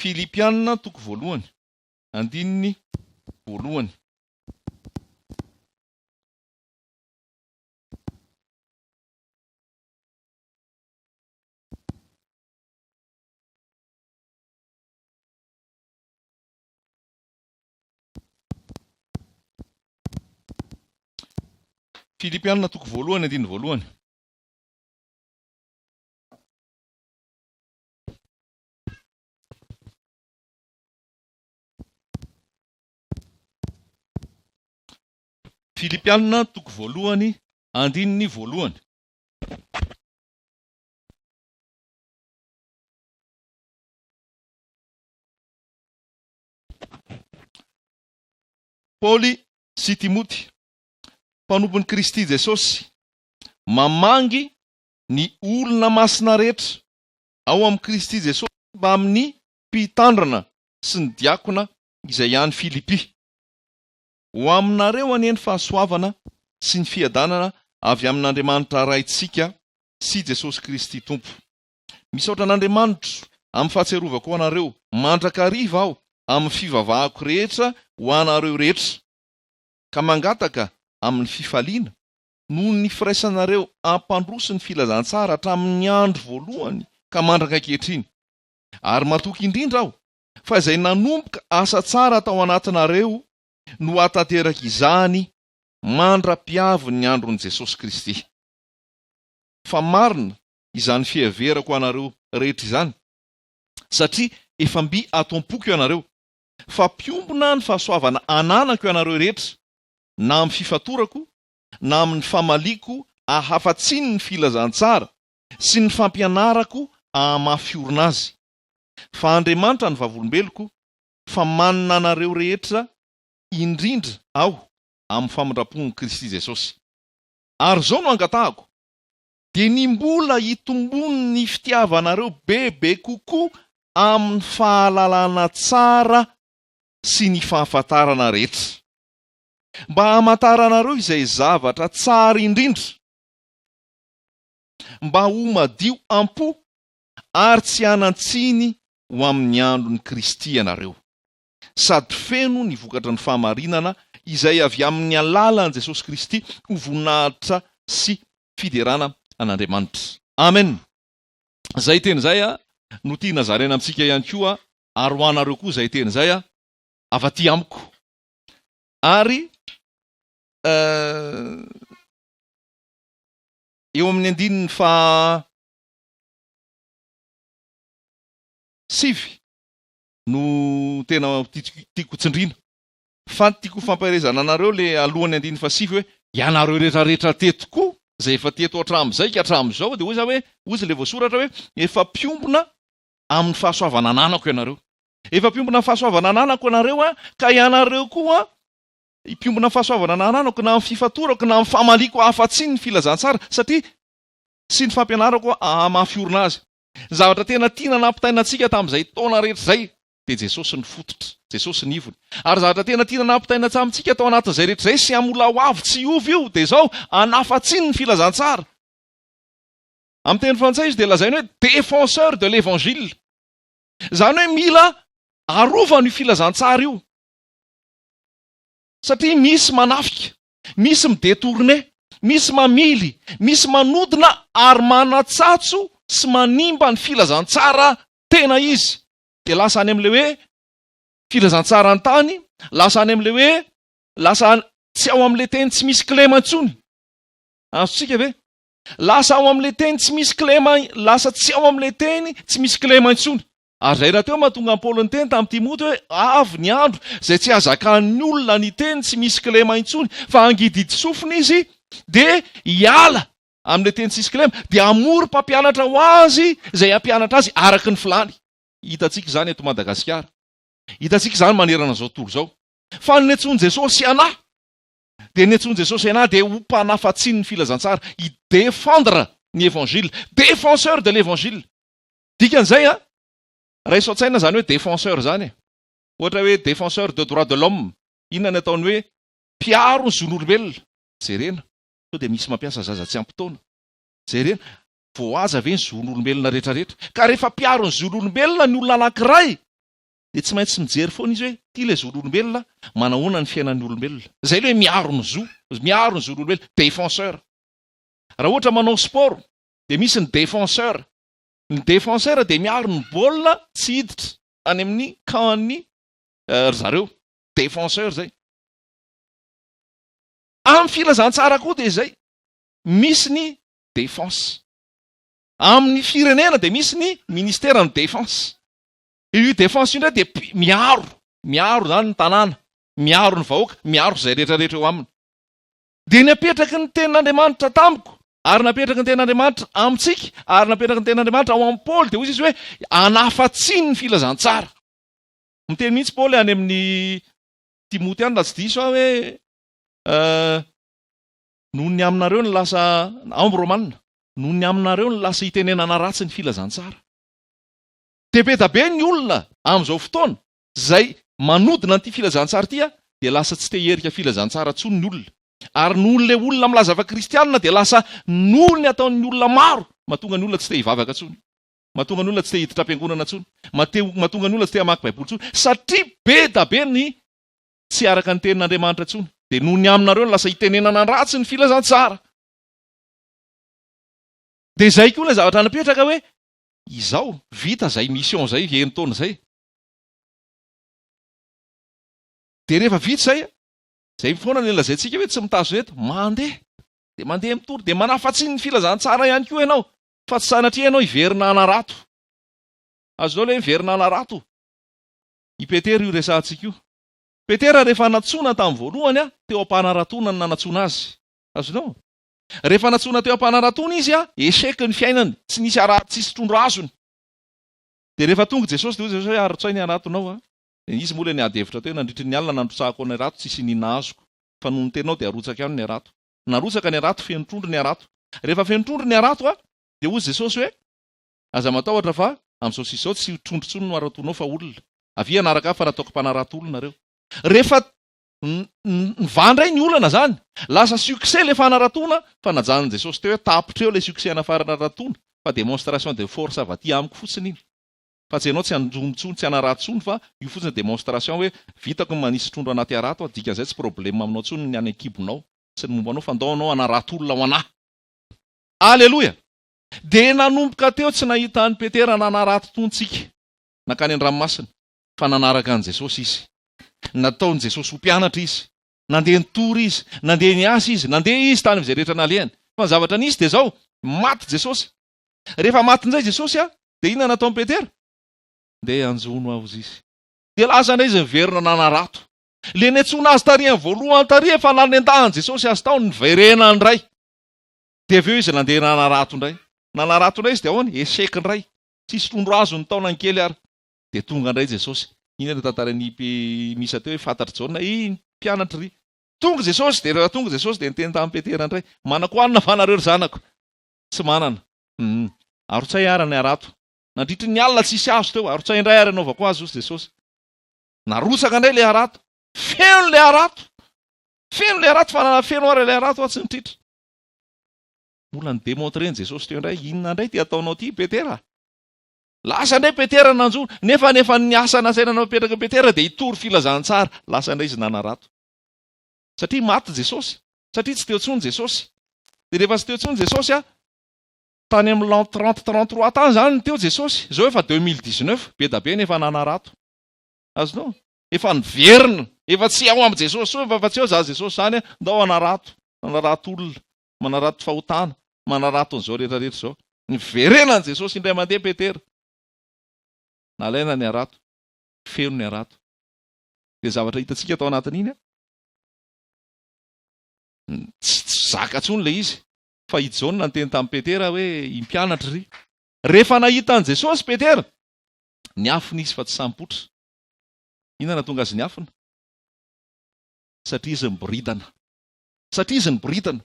Filipiana toko voalohany, andininy voalohany. Filipiana toko voalohany andininy voalohany. Filipiana toko voalohany andininy voalohany. Paoly sy Timoty, mpanompon'i Kristy Jesosy, mamangy ny olona masina rehetra ao amin'i Kristy Jesosy mbamin'ny mpitandrina sy ny diakona izay any Filipy. Ho aminareo anie ny fahasoavana sy ny fiadanana avy amin'Andriamanitra Raintsika sy Jesosy Kristy Tompo. Misaotra an'Andriamanitro amin'ny fahatsiarovako anareo mandrakariva aho amin'ny fivavahako rehetra ho anareo rehetra, ka mangataka amin'ny fifaliana noho ny firaisanareo hampandroso ny filazantsara hatramin'ny andro voalohany ka mandraka ankehitriny. Ary matoky indrindra aho fa izay nanomboka asa tsara tao anatinareo no hahatanteraka izany mandra-piavin'ny andron'i Jesosy Kristy. Fa marina izany fiheverako anareo rehetra izany, satria efa mby ato am-poko ianareo, fa mpiombona ny fahasoavana ananako ianareo rehetra, na amin'ny fifatorako, na amin'ny famaliako ahafa-tsiny ny filazantsara sy ny fampianarako ahamafy orina azy. Fa Andriamanitra no vavolombeloko fa manina anareo rehetra indrindra aho amin'ny famindram-pon'i Kristy Jesosy. Ary izao no angatahako, dia ny mbola hitombon'ny fitiavanareo bebe kokoa amin'ny fahalalana tsara sy ny fahafantarana rehetra, mba hamantaranareo izay zavatra tsara indrindra, mba ho madio am-po ary tsy hanan-tsiny ho amin'ny andron'i Kristy ianareo, sady feno ny vokatry ny fahamarinana izay avy amin'ny alalan'i Jesosy Kristy ho voninahitra sy fiderana an'Andriamanitra. Amen! Izay teny izay no tiana zaraina amintsika ihany koa ary ho anareo koa izay teny izay avy aty amiko. Ary eo amin'ny andininy faha sivy no tena tiako tsindriana. Fa ny tiako fampaherezana anareo le alohan'ny andininy fahasivy hoe ianareo rehetra rehetra teto koa izay efa teto hatramin'izay ka hatramin'izao dia hoy za hoe hoy izy le voasoratra hoe efa mpiombona amin'ny fahasoavana ananako ianareo. Efa mpiombona amin'ny fahasoavana ananako ianareo an, ka ianareo koa mpiombona amin'ny fahasoavana ananako na amin'ny fifatorako na amin'ny famaliako afa-tsy ny filazantsara satria sy ny fampianarako ahamafy orina azy. Ny zavatra tena tiana nampitaina antsika tamin'izay taona rehetra izay dia Jesosy ny fototra, Jesosy ny ivony. Ary zavatra tena tiana nampitaina tamintsika tao anatin'izay rehetra izay sy hamola ho avy tsy hiova io dia izao, hanafa-tsiny ny filazantsara. Amin'ny teny frantsay izy dia lazainy hoe défenseur de l'évangile. Izany hoe mila arovana io filazantsara io. Satria misy manafika, misy mi-detourner, misy mamily, misy manodina ary manatsatso sy manimba ny filazantsara tena izy. Dia lasa any amin'ilay hoe filazantsara an-tany, lasa any amin'ilay hoe lasa tsy ao amin'ilay teny tsy misy kilema intsony. Azontsika ve? Lasa ao amin'ilay teny tsy misy kilema, lasa tsy ao amin'ilay teny tsy misy kilema intsony. Ary izay rahateo mahatonga an'i Paoly niteny tamin'i Timoty hoe, Avy ny andro izay tsy hahazakan'ny olona ny teny tsy misy kilema intsony, fa hangididy sofina izy dia hiala amin'ilay teny tsisy kilema, dia hamory mpampianatra ho azy izay hampianatra azy araka ny filàny. Hitantsika izany eto Madagasikara. Hitantsika izany manerana izao tontolo izao. Fa ny niantsoan'i Jesosy anà, dia ny niantsoan'i Jesosy anà dia ho mpanafatsiny ny filazantsara, hi-défendre ny évangile, défenseur de l'évangile. Dikan'izay an, raiso an-tsaina izany hoe défenseur izany e. Ohatra hoe défenseur de droit de l'homme, inona ny ataony hoe mpiaro ny zon'olombelona? Jerena, sao dia misy mampiasa zaza tsy ampy taona. Jerena, voahaja ve ny zon'olombelona rehetrarehetra? Ka rehefa mpiaro ny zon'olombelona ny olona anankiray, dia tsy maintsy mijery foana izy hoe ity ilay zon'olombelona, manahoana ny fiainan'ny olombelona. Izay ilay hoe miaro ny zo, miaro ny zon'olombelona, défenseur. Raha ohatra manao sport dia misy ny défenseur. Ny défenseur dia miaro ny baolina tsy hiditra any amin'ny camp-n'ny ry zareo. Défenseur izay. Amin'ny filazantsara koa dia izay. Misy ny défense. Amin'ny firenena dia misy ny ministère ny défense. Io défense io indray dia miaro, miaro izany ny tanàna, miaro ny vahoaka, miaro izay rehetra rehetra eo aminy. Dia napetraky ny tenin'Andriamanitra tamiko, ary napetraky ny tenin'Andriamanitra amintsika, ary napetraky ny tenin'Andriamanitra ao amin'i Paoly, dia hoy izy hoe anafa-tsiny ny filazantsara. Miteny mihitsy Paoly any amin'ny Timoty any raha tsy diso aho hoe noho ny aminareo no lasa, ao amin'ny Romana, noho ny aminareo no lasa itenenana ratsy ny filazantsara. Dia be da be ny olona amin'izao fotoana izay manodina an'ity filazantsara ity dia lasa tsy te hiherika filazantsara intsony ny olona. Ary noho ilay olona milaza fa kristianina dia lasa noho ny ataon'ny olona maro mahatonga ny olona tsy te hivavaka intsony. Mahatonga ny olona tsy te hiditra am-piangonana intsony. Mahatonga ny olona tsy te hamaky baiboly intsony. Satria be da be ny tsy araka ny tenin'Andriamanitra intsony. Dia noho ny aminareo no lasa itenenana ratsy ny filazantsara. Dia izay koa ilay zavatra napetraka hoe izao, vita izay mission izay, herintaona izay. Dia rehefa vita izay, izay foana ilay lazaintsika hoe tsy mitazona eto, mandeha. Dia mandeha mitory, dia manafatsiny ny filazantsara ihany koa ianao, fa tsy sanatria ianao hiverina hanarato. Azonao ilay hoe miverina hanarato. I Petera io resahantsika io. Petera rehefa nantsoina tamin'ny voalohany, teo am-panaratoana no nanantsoana azy. Azonao? Rehefa nantsoina teo am-panaratoana izy, échec ny fiainany, tsy nisy ara, tsisy trondro azony. Dia rehefa tonga Jesosy dia hoy Jesosy hoe arotsay ny haratonao a. Dia izy moa ilay niady hevitra teo hoe nandritry ny alina nandrotsahako ny harato tsisy iniana azoko, fa noho ny teninao dia arotsaka ihany ny harato. Narotsaka ny harato, feno trondro ny harato. Rehefa feno trondro ny harato a, dia hoy Jesosy hoe aza matahotra fa amin'izao sy izao tsy trondro intsony no haratonao fa olona. Avia hanaraka ahy fa nataoko mpanarato olona nareo. Rehefa Nivaha indray ny olana zany. Lasa succès le fanaratoana fa najanon'i Jesosy teo hoe tapitra eo le succès ana fanaratoana fa démonstration de force avy aty amiko fotsiny iny. Fa tsy ianao tsy hanjono intsony, tsy hanarato intsony fa io fotsiny démonstration hoe vitako ny manisy trondro anaty harato aho, dikan'izay tsy problème aminao intsony ny any an-kibonao sy ny momba anao fa ndao anao hanarato olona ho anah. Aleloia! Dia nanomboka teo tsy nahita an'i Petera nanarato tony tsika nankany an-dranomasina. fa nanaraka an'i Jesosy izy. Nataon'i Jesosy ho mpianatra izy. Nandeha nitory izy, nandeha niasa izy, nandeha izy tany amin'izay rehetra nalehany. Fa ny zavatra nisy dia izao, maty Jesosy. Rehefa maty indray Jesosy, dia inona nataon'i Petera? Ndeha hanjono aho izy. Dia lasa indray izy niverina nanarato. Ilay niantsoana azy tary amin'ny voalohany tary efa nanendahan'i Jesosy azy tao, niverena indray. Dia avy eo izy nandeha nanarato indray. Nanarato indray izy dia ahoana? Échec indray. Tsisy trondro azony tao na ny kely ary. Dia tonga indray Jesosy. Iny ilay tantarain'i Misa teo hoe fantatr'i Jaona, iny mpianatra ry. Tonga Jesosy, dia rehefa tonga Jesosy dia niteny tamin'i Petera indray, Manan-kohanina va nareo ry zanako? Tsy manana. Hum. Arotsay ary ny harato. Nandritry ny alina tsisy azo teo, arotsay indray ary anaovako azy, hoy Jesosy. Narotsaka indray ilay harato. Feno ilay harato. Feno ilay harato fa na feno ary ilay harato aho tsy nitritra. Mbola ni-démontrer-n'i Jesosy teo indray, inona indray ity ataonao ity Petera? Lasa indray Petera nanjo, nefa nefa ny asa nasaina napetraka Petera dia hitory filazantsara. Lasa indray izy nanarato. Satria maty Jesosy, satria tsy teo intsony Jesosy. Dia rehefa tsy teo intsony Jesosy a, tany amin'ny l'an 30 33 tany izany no teo Jesosy, izao efa 2019, be da be ny efa nanarato. Azonao? Efa niverina, efa tsy ao amin'i Jesosy intsony fa efa tsy eo izany Jesosy izany a, ndao hanarato, hanarato olona. manarato fahotana, manarato an'izao rehetra rehetra izao. Niverena an'i Jesosy indray mandeha Petera. Nalaina ny harato, feno ny harato. Dia zavatra hitantsika tao anatin'iny, tsy tsy zaka intsony ilay izy. Fa i Jaona niteny tamin'i Petera hoe, i mpianatra ry. Rehefa nahita an'i Jesosy Petera, niafina izy fa tsy sahy nipoitra. Inona nahatonga azy niafina? Satria izy niboridana. Satria izy niboridana.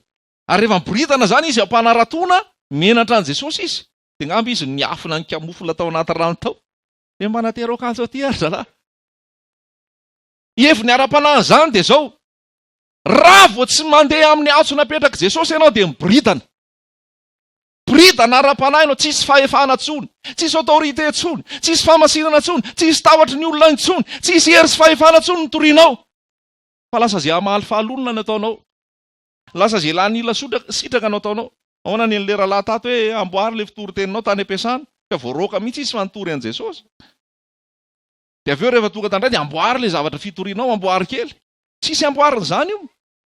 Ary rehefa miboridana izany izy am-panaratoana, menatra an'i Jesosy izy, dia angamba izy niafina nikamofla tao anaty rano tao. Dia mba natero akanjo aty ary zalahy. Heviny ara-panahy an'izany dia izao, raha vao tsy mandeha amin'ny antso napetrak'i Jesosy ianao dia miboridana. Boridana ara-panahy ianao, tsisy fahefana intsony, tsisy autorité intsony, tsisy fahamasinana intsony, tsisy tahotry ny olona intsony, tsisy hery sy fahefana intsony ny torianao. Fa lasa izay hamalifaly olona no ataonao. Lasa izay lany ila sitraka no ataonao. Ahoana ny an'ilay rahalahy tato hoe amboary ilay fitoriteninao tany am-piasana? Ka voaroaka mihitsy izy fa nitory an'i Jesosy. Dia avy eo rehefa tonga tany indray dia amboary ilay zavatra fitorianao, amboary kely. Tsisy amboarina izany io.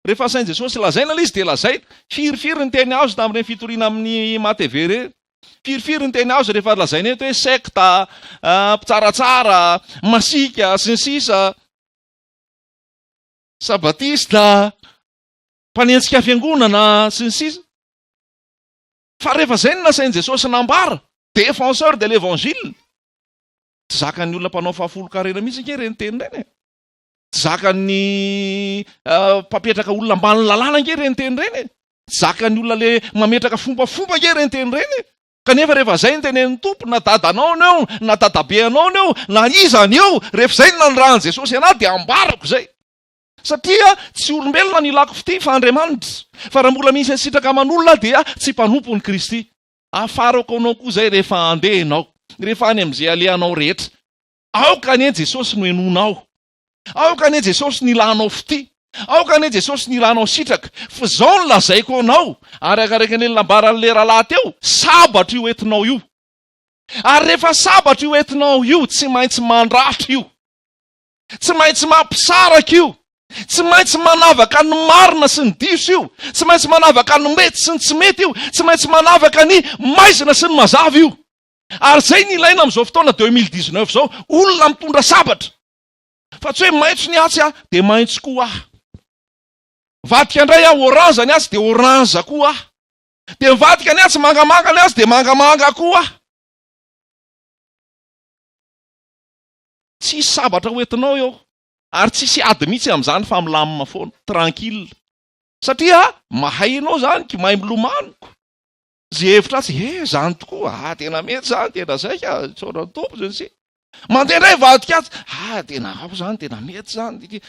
Rehefa asain'i Jesosy lazaina ilay izy dia lazaina. Firifiry ny teny azo tamin'ireny fitoriana amin'ny MATV ireny. Firifiry ny teny azo rehefa lazaina eto hoe sekta, mpitsaratsara, masiaka, sy ny sisa. Sabatista, mpanenjika fiangonana, sy ny sisa. Fa rehefa izay no nasain'i Jesosy nambara, défenseur de l'évangile, tsy zakan'ny olona mpanao fahafolon-karena mihitsy ange ireny teny ireny e. Tsy zakan'ny mpampetraka olona ambany lalàna ange ireny teny ireny e. Tsy zakan'ny olona le mametraka fombafomba ange ireny teny ireny e. Kanefa rehefa izay no tenenin'ny Tompo, na dadanao ny eo, na dadabeanao ny eo, na iza ny eo, rehefa izay no nanirahan'i Jesosy anah dia ambarako izay. Satria tsy olombelona no ilako fitia fa Andriamanitra. Fa raha mbola misy sitraka aman'olona dia tsy mpanompon'i Kristy. Afarako anao koa izay rehefa handeha ianao, rehefa any amin'izay alehanao rehetra. Aoka anie Jesosy no henoinao. Aoka anie Jesosy no ilanao fitia. Aoka anie Jesosy no ilanao sitraka. Fa izao no lazaiko anao, arakaraka ny nambaran'ilay rahalahy teo, sabatra io entinao io. Ary rehefa sabatra io entinao io, tsy maintsy mandratra io. Tsy maintsy mampisaraka io. Tsy maintsy manavaka ny marina sy ny diso io. Tsy maintsy manavaka ny mety sy ny tsy mety io. Tsy maintsy manavaka ny maizina sy ny mazava io. Ary izay no ilaina amin'izao fotoana 2019 izao, olona mitondra sabatra. Fa tsy hoe maitso ny atsy aho dia maitso koa aho. Mivadika indray aho orange ny atsy dia orange koa aho. Dia mivadika ny atsy mangamanga ny atsy dia mangamanga koa aho. Tsisy sabatra ho entinao eo ary tsisy ady mihitsy amin'izany fa milamina foana, tranquille. Satria mahay ianao izany ko, mahay milomano ko. Ze hevitra atsy, he zany tokoa, ah tena mety zany, tena zay ka, isaorana ny Tompo, sy ny sisa. Mandeha indray vadika atsy, ah tena ao zany, tena mety zany,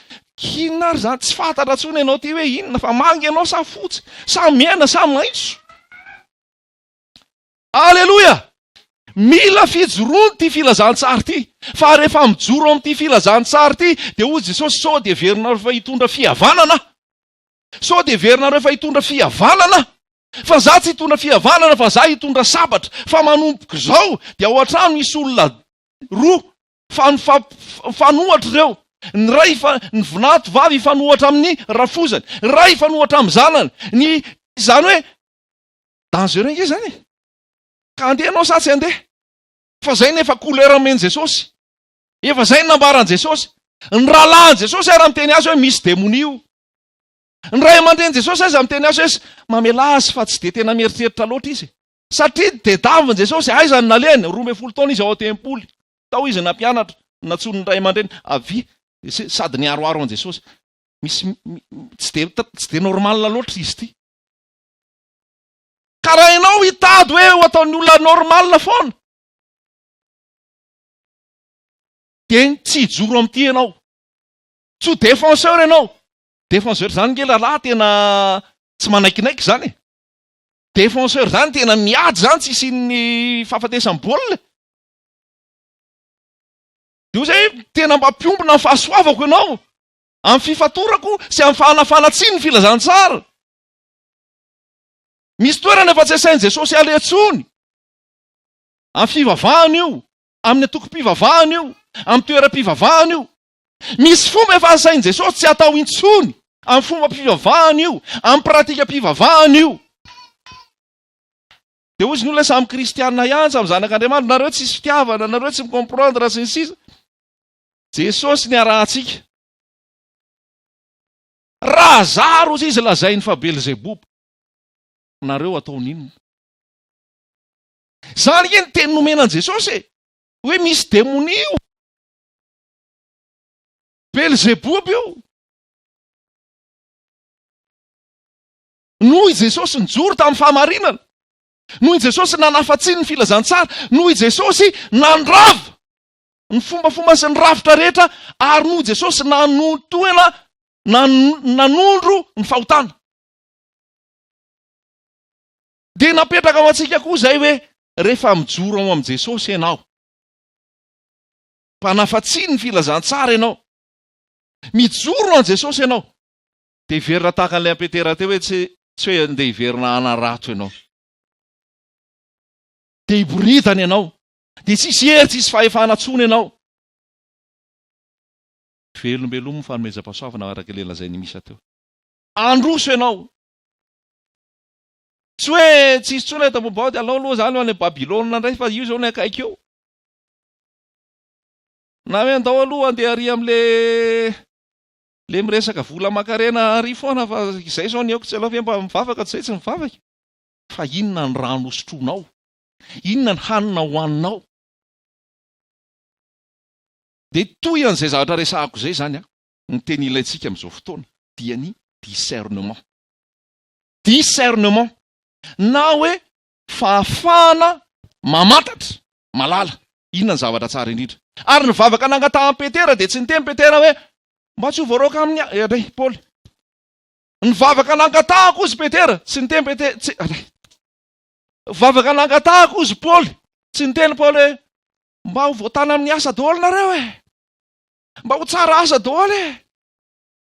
inona ary zany, tsy fantatra intsony ianao ty hoe inona fa manga ianao sa fotsy, sa mena sa maitso. Aleloia! Mila fijoroana ity filazantsara ity, fa rehefa mijoro amin'ity filazantsara ity dia hoy Jesosy, sao dia heverinareo fa hitondra fihavanana aho? Sao dia heverinareo fa hitondra fihavanana aho? Fa za tsy hitondra fihavanana fa za hitondra sabatra. Fa manomboka izao dia ao an-trano hisy olona roa fa mifanohatra ireo. Ny ray fa ny vinato vavy hifanohatra amin'ny rafozany, ny ray hifanohatra amin'ny zanany. Ny izany hoe dangereux ange izany e. Ka andeha ianao sa tsy andeha? Fa zay no efa couleur omen'i Jesosy. Efa zay no nambaran'i Jesosy. Ny rahalahin'i Jesosy ara miteny azy hoe misy demonia io. Ny ray aman-drenin'i Jesosy aza miteny azy hoe mamelà azy fa tsy dia tena mieritreritra loatra izy. Satria dedavin'i Jesosy, aiza no nalehany? 12 taona izy ao an-tempoly. Tao izy nampianatra, nantsoin'ny ray aman-dreny, avia, sady niharoharo an'i Jesosy. Misy, tsy dia, tsy dia normal loatra izy ity. Ka raha ianao hitady hoe ho ataon'ny olona normal foana, dia tsy hijoro amin'ity ianao. Tsy ho défenseur ianao. Défenseur zany nge lalahy tena tsy manaikinaiky zany e. Défenseur zany tena miady zany tsy hisian'ny fahafatesan'ny baolina. Dia hoy zay hoe tena mba mpiombona amin'ny fahasoavako ianao, amin'ny fifatorako sy amin'ny fahanafanatsiny ny filazantsara. Misy toerana efa tsy asain'i Jesosy aleha intsony. Amin'ny fivavahana io, amin'ny antokom-pivavahana io, amin'ny toeram-pivavahana io. Misy fomba efa asain'i Jesosy tsy atao intsony amin'ny fombam-pivavahana io, amin'ny pratikam-pivavahana io. Dia hozy ny olona samy kristiana ihany, samy zanak'Andriamanitra, nareo tsisy fitiavana, nareo tsy mi-comprendre sy ny sisa. Jesosy ny arahantsika. Raha zary hozy izy lazainy fa Belzeboba, nareo ataony inona? Zany nge ny teny nomena an'i Jesosy e! Hoe misy demonia io. Belzeboba io. Noho i Jesosy nijoro tamin'ny fahamarinana, noho i Jesosy nanafatsiny ny filazantsara, noho i Jesosy nandrava ny fombafomba sy ny rafitra rehetra, ary noho i Jesosy nanotohina, nanondro ny fahotana. Dia napetraka ho antsika koa izay hoe rehefa mijoro ao amin'i Jesosy ianao, mpanafatsiny ny filazantsara ianao, mijoro an'i Jesosy ianao, dia hiverina tahaka an'ilay Petera teo hoe tsy tsy hoe andeha hiverina hanarato ianao. Dia hiboridana ianao, dia tsisy hery, tsisy fahefana intsony ianao. Velombelomy ny fanomezam-pahasoavana araka ilay lazain'i Misa teo. Androso ianao. Tsy hoe tsisy intsony eto Ambohibao dia alao aloha izany ho any Babylona indray fa io izao ny akaiky eo. Na hoe andao aloha andeha ary amin'le le miresaka vola aman-karena ary foana fa izay izao ny aoko tsy alao ve mba mivavaka tsy izay tsy mivavaka. Fa inona ny rano hosotroinao? Inona ny hanina hohaninao? Dia toy an'izay zavatra resahako izay izany an, ny teny ilaintsika amin'izao fotoana dia ny discernement. Discernement na hoe fahafahana mamantatra, malala, inona ny zavatra tsara indrindra. Ary ny vavaka nangatahan'i Petera dia tsy niteny Petera hoe mba tsy ho voaroaka amin'ny a-, eh, Paoly. Ny vavaka nangatahako hozy Petera, tsy niteny Petera, tsy, vavaka nangatahako hozy Paoly, tsy niteny Paoly hoe mba ho voatana amin'ny asa daholo nareo e, mba ho tsara asa daholo e,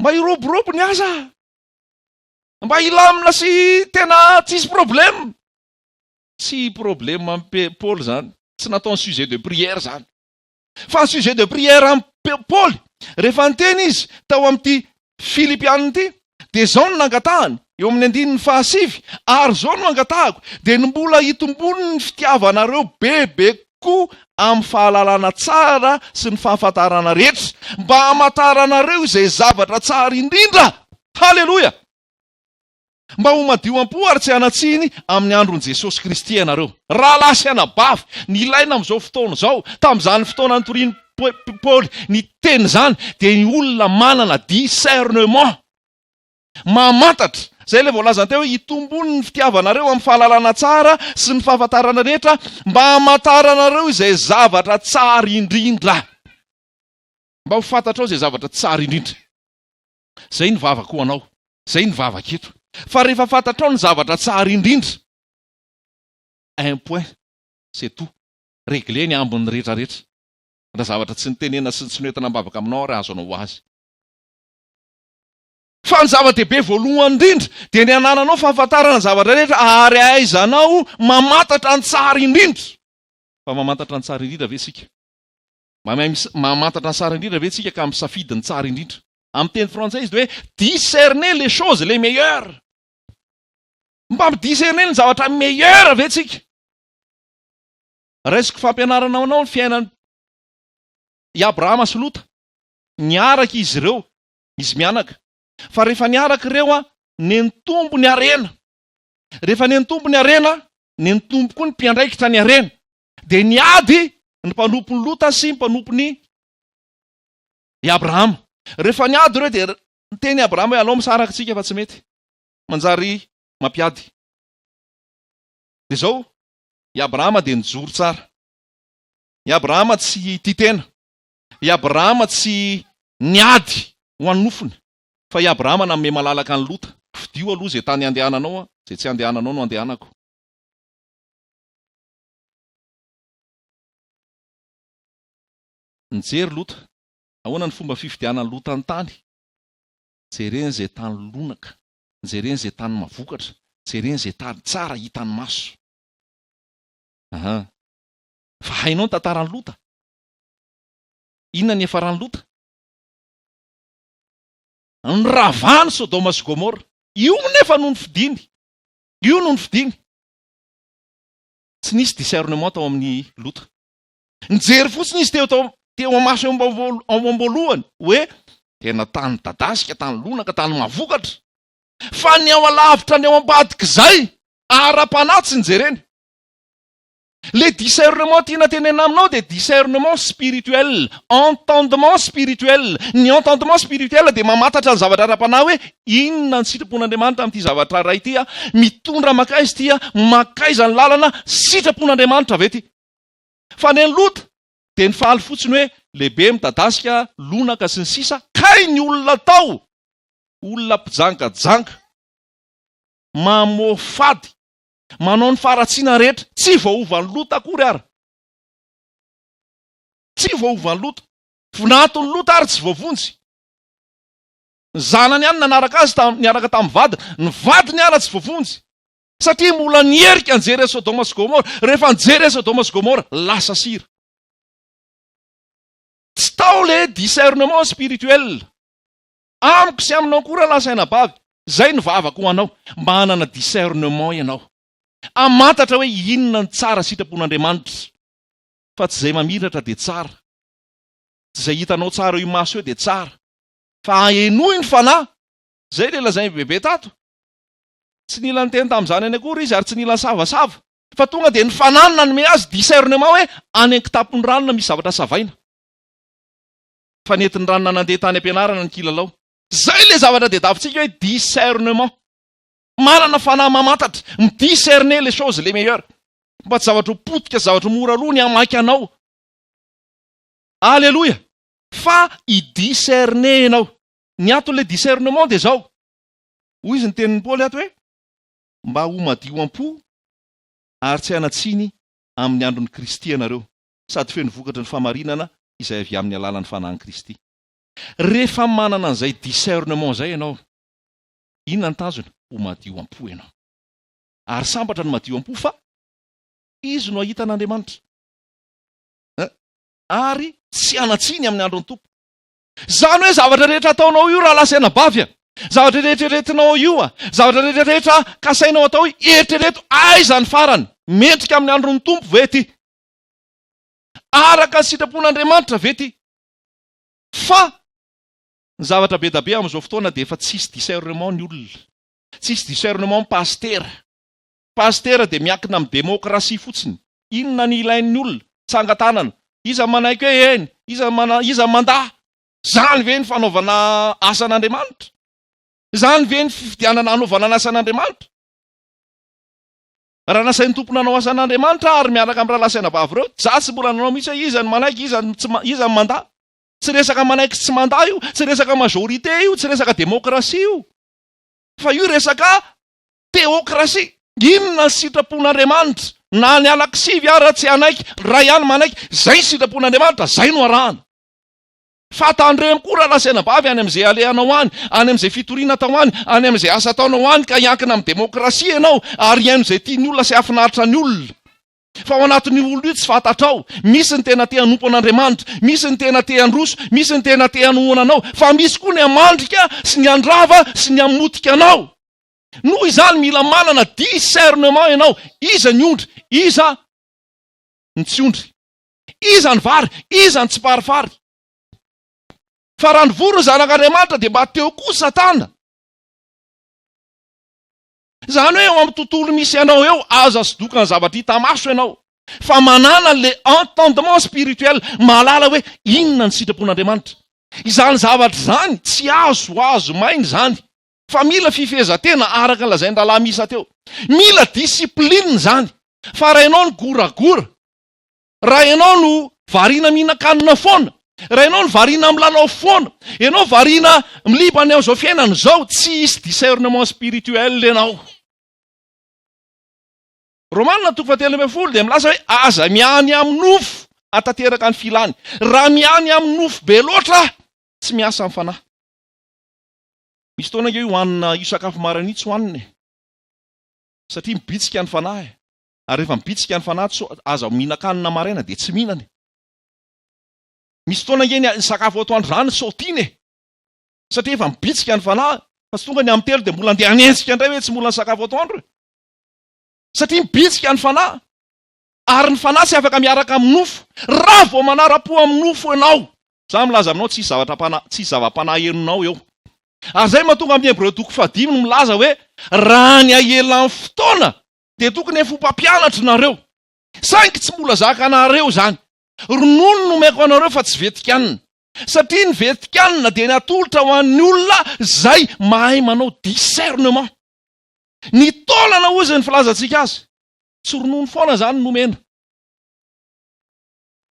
mba hiroborobo ny asa, mba hilamina sy tena tsisy problème. Tsy problème amin'i Paoly zany, tsy nataony sujet de prière zany. Fa ny sujet de prière amin'i Paoly, rehefa niteny izy tao amin'ity Filipiana ity, dia izao no nangatahany, eo amin'ny andininy fahasivy, Ary izao no angatahako, dia ny mbola hitombony ny fitiavanareo bebe kokoa amin'ny fahalalana tsara sy ny fahafantarana rehetra, mba hamantaranareo izay zavatra tsara indrindra. Haleloia! Mba ho madio am-po ary tsy hanan-tsiny amin'ny andron'i Jesosy Kristy ianareo. Rahalahy sy anabavy, ny ilaina amin'izao fotoana izao, tamin'izany fotoana nitorian'i Paoly ny teny izany, dia ny olona manana discernement, mamantatra, izay ilay voalazany teo hoe hitombony ny fitiavanareo amin'ny fahalalana tsara sy ny fahafantarana rehetra, mba hamantaranareo izay zavatra tsara indrindra. Mba ho fantatrao izay zavatra tsara indrindra. Zay ny vavako ho anao. Zay ny vavaka eto. Fa rehefa fantatrao ny zavatra tsara indrindra, un point, c'est tout. Régler ny ambiny rehetra rehetra. Raha zavatra tsy nitenena sy tsy noentina am-bavaka aminao ary azonao ho azy. Fa ny zava-dehibe voalohany indrindra dia ny hanananao fahafantarana ny zavatra rehetra ary ahaizanao mamantatra ny tsara indrindra. Fa mamantatra ny tsara indrindra ve isika? Mahay mamantatra ny tsara indrindra ve isika ka misafidy ny tsara indrindra? Amin'ny teny frantsay izy dia hoe discerner les choses les meilleures. Mba mi-discerner ny zavatra meilleur ve tsika? Raisiko fampianarana ho anao ny fiainan'i Abrahama sy Lota. Niaraka izy ireo, izy mianaka. Fa rehefa niaraka ireo, nenitombo ny harena. Rehefa nenitombo ny harena, nenitombo koa ny mpiandraikitra ny harena. Dia niady ny mpanompon'i Lota sy ny mpanompon'i Abrahama. Rehefa niady ireo dia niteny Abrahama hoe alao misaraka tsika fa tsy mety. Manjary mampiady. Dia izao, i Abrahama dia nijoro tsara. I Abrahama tsy tia tena. I Abrahama tsy niady ho an'ny nofony. Fa i Abrahama nanome malalaka an'i Lota. Fidio aloha izay tany handehananao, izay tsy handehananao no handehanako. Nijery Lota. Ahoana ny fomba fifidianan'i Lota ny tany? Jereny izay tany lonaka, jereny izay tany mavokatra, jereny izay tany tsara hitan'ny maso. Aha. Fa hainao ny tantaran'i Lota? Inona ny niafaran'i Lota? Noravany Sodoma sy Gomora. Io nefa no nofidiny. Io no nofidiny. Tsy nisy discernement tao amin'i Lota. Nijery fotsiny izy teo tao teo amaso eo am-boalohany hoe tena tany midadasika, tany lonaka, tany mahavokatra. Fa ny ao alavitra ny ao ambadik'izay, ara-panahy tsy nijereny. Le discernement tiana tenenina aminao dia discernement spirituel, entendement spirituel. Ny entendement spirituel dia mamantatra ny zavatra ara-panahy hoe inona ny sitrapon'Andriamanitra amin'ity zavatra iray ity, mitondra mankaiza ity, mankaiza ny lalana, sitrapon'Andriamanitra ve ity? Fa ny an'i Lota dia nifaly fotsiny hoe lehibe, midadasika, lonaka sy ny sisa Kay ny olona tao! Olona mpijangajanga, mamoafady. Manao ny faharatsiana rehetra, tsy voaovan'i Lota akory ara. Tsy voaovan'i Lota. Vinaton'i Lota ary tsy voavonjy. Ny zanany ihany nanaraka azy niaraka tamin'ny vadiny. Ny vadiny ara tsy voavonjy. Satria mbola niherika nijery an'i Sodoma sy Gomora. Rehefa nijery an'i Sodoma sy Gomora, lasa sira. Tsy tao le discernement spirituel. Amiko sy aminao koa rahalahy sy anabavy, izay no vavako ho anao, mba hanana discernement ianao. Hamantatra hoe inona ny tsara sitrapon'Andriamanitra. Fa tsy izay mamiratra dia tsara. Tsy izay hitanao tsara eo imaso eo dia tsara. Fa henoy ny fanahy. Izay ilay lazain'i Bebe tato. Tsy nila niteny tamin'izany any akory izy ary tsy nila nisavasava. Fa tonga dia ny fanahy no nanome azy discernement hoe any an-kitapon'ny ranona misy zavatra savaina. Fa nentin'ny ranona nandeha tany am-pianarana ny kilalao. Izay ilay zavatra tadiavintsika hoe discernement. Manana fanahy mamantatra, mi-discerner les choses les meilleures. Mba tsy zavatra ho potika sy zavatra ho mora aloha ny hamaky anao. Aleloia! Fa hi-discerner ianao. Ny anton'ilay discernement dia izao. Hoy izy ny tenin'i Paoly ato hoe, Mba ho madio am-po ary tsy hanan-tsiny amin'ny andron'i Kristy ianareo, sady feno vokatry ny fahamarinana izay avy amin'ny alalan'ny Fanahin'i Kristy. Rehefa manana an'izay discernement izay ianao, inona ny tanjona? Ho madio am-po ianao. Ary sambatra ny madio am-po fa izy no hahita an'Andriamanitra. Ary tsy hanan-tsiny amin'ny andron'ny Tompo. Izany hoe zavatra rehetra ataonao io rahalahy sy anabavy a! Zavatra rehetra eritreretinao io a! Zavatra rehetra rehetra kasainao atao io, eritrereto aiza ny farany? Mendrika amin'ny andron'ny Tompo ve ity? Araka ny sitrapon'Andriamanitra ve ity? Fa ny zavatra be da be amin'izao fotoana dia efa tsisy discernement ny olona. Tsisy discernement ny pasitera. Pasitera dia miankina amin'ny demokrasia fotsiny. Inona ny ilain'ny olona? Tsangan-tanana. Iza manaiky hoe eny? Iza mana, iza mandà? Izany ve ny fanaovana asan'Andriamanitra? Izany ve ny fifidianana hanaovana ny asan'Andriamanitra? Raha nasain'ny Tompo nanao asan'Andriamanitra aho ary miaraka amin'ny rahalahy sy anabavy ireo, za tsy mbola nanao mihitsy hoe iza no manaiky, iza no tsy, iza no mandà. Tsy resaka manaiky sy tsy mandà io, tsy resaka majorité io, tsy resaka demokrasia io. Fa io resaka Teokrasia, inona ny sitrapon'Andriamanitra? Na ny alakisivy ara tsy hanaiky, ray ihany manaiky, zay ny sitrapon'Andriamanitra, zay no arahana. Fa tandremo koa rahalahy sy anabavy any amin'izay alehanao any, any amin'izay fitoriana atao any, any amin'izay asa ataonao any ka hiankina amin'ny demokrasia ianao ary hihaino izay tian'ny olona sy hahafinaritra ny olona. Fa ao anatin'io olona io tsy fantatrao, misy ny tena te hanompo an'Andriamanitra, misy ny tena te handroso, misy ny tena te hanohana anao, fa misy koa ny hamandrika sy ny handrava sy ny hamotika anao. Noho izany mila manana discernement ianao, iza ny ondry, iza ny tsy ondry, iza ny vary, iza ny tsiparifary. Fa raha nivory ny zanak'Andriamanitra dia mba teo koa Satana. Izany hoe eo amin'ny tontolo misy anao eo, aza sodokan'ny zavatra hita maso ianao, fa manana le entendement spirituel, mahalala hoe inona ny sitrapon'Andriamanitra. Izany zavatra izany tsy azo azo maina izany. Fa mila fifehezan-tena araka ny lazain'i Rahalahy Misa teo. Mila discipline izany. Fa raha ianao no goragora, raha ianao no variana mihinan-kanina foana, raha ianao no variana milalao foana, ianao variana miliba ny amin'izao fiainana izao, tsy hisy discernement spirituel ianao. Romana toko fahatelo ambin'ny folo dia milaza hoe aza miany amin'ny nofo hatanteraka ny filany. Raha miany amin'ny nofo be loatra, tsy miasa ny fanahy. Misy fotoana ange io hanina io sakafo maraina io tsy hohanina e. Satria mibitsika ny fanahy e. Ary rehefa mibitsika ny fanahy tsy aza mihinan-kanina maraina dia tsy mihinana e. Misy fotoana ange ny sakafo atoandro izany saotiana e. Satria efa mibitsika ny fanahy fa tsy tonga ny amin'ny telo dia mbola andeha hanenjika indray hoe tsy mbola nisakafo atoandro e. Satria mibitsika ny fanahy. Ary ny fanahy tsy afaka miaraka amin'ny nofo. Raha vao manara-po amin'ny nofo ianao, za milaza aminao tsisy zavatra mpana, tsisy zava-panahy henonao eo. Ary zay mahatonga amin'ny Hebreo toko fahadimy no milaza hoe raha ny hahelan'ny fotoana dia tokony efa ho mpampianatra nareo. Saingy tsy mbola zakanareo izany. Ronono no omeko anareo fa tsy vetikanina. Satria ny vetikanina dia ny atolotra ho an'ny olona izay mahay manao discernement. Ny taolana hozy ny filazantsika azy. Tsy ronono foana izany no omena.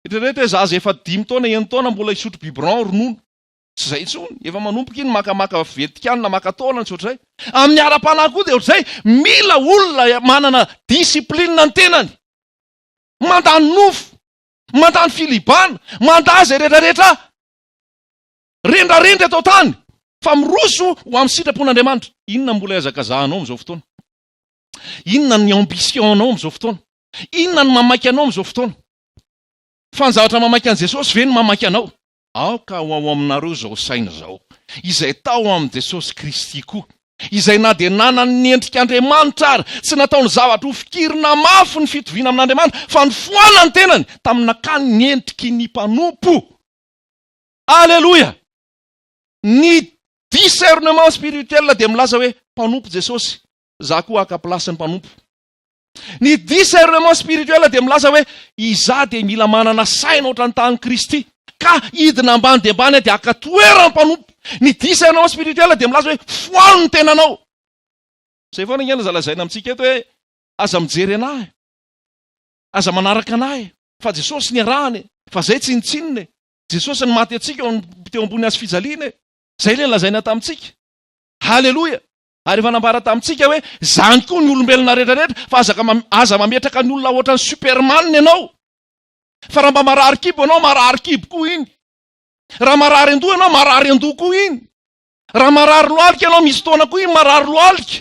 Eritrereto hoe zaza efa dimy taona, enin-taona mbola hisotro biberon, ronono. Tsy izay intsony, efa manomboka iny makamaka vetikanina, maka taolana sy ohatr'izay. Amin'ny ara-panahy koa dia ohatr'izay, mila olona manana discipline ny tenany. Mandà ny nofo, mandà ny filibana, mandà izay rehetrarehetra rendrarendra eto an-tany, fa miroso ho amin'ny sitrapon'Andriamanitra. Inona no mbola ihazakazahanao amin'izao fotoana? Inona ny ambition-nao amin'izao fotoana? Inona no mamaika anao amin'izao fotoana? Fa ny zavatra mamaika an'i Jesosy ve no mamaika anao? Aoka ho ao aminareo izao saina izao, izay tao amin'i Jesosy Kristy koa, izay na dia nanana ny endrik'Andriamanitra ary, tsy nataony zavatra ho fikirina mafy ny fitoviana amin'Andriamanitra, fa nifoana ny tenany tamin'ny nakany ny endriky ny mpanompo. Aleloia! Ny discernement spirituel dia milaza hoe mpanompo Jesosy, za koa haka place ny mpanompo. Ny discernement spirituel dia milaza hoe izaho dia mila manana saina ohatran'ny tahan'i Kristy ka hidina ambany dia ambany aho dia haka toeran'ny mpanompo. Ny discernement spirituel dia milaza hoe foano ny tenanao. Izay foana ange no aza lazaina amintsika eto hoe aza mijery anah e, aza manaraka anah e, fa Jesosy niarahana e, fa zay tsinontsinona e, Jesosy no maty antsika teo ambony hazo fijaliana e. Izay ilay lazaina tamintsika. Haleloia! Ary efa nambara tamintsika hoe izany koa ny olombelona rehetra rehetra fa aza aza mametraka ny olona ohatran'ny superman ianao. Fa raha mba marary kibo ianao, marary kibo koa iny. Raha marary an-doha ianao, marary an-doha koa iny. Raha marary lohalika ianao, misy fotoana koa iny marary lohalika.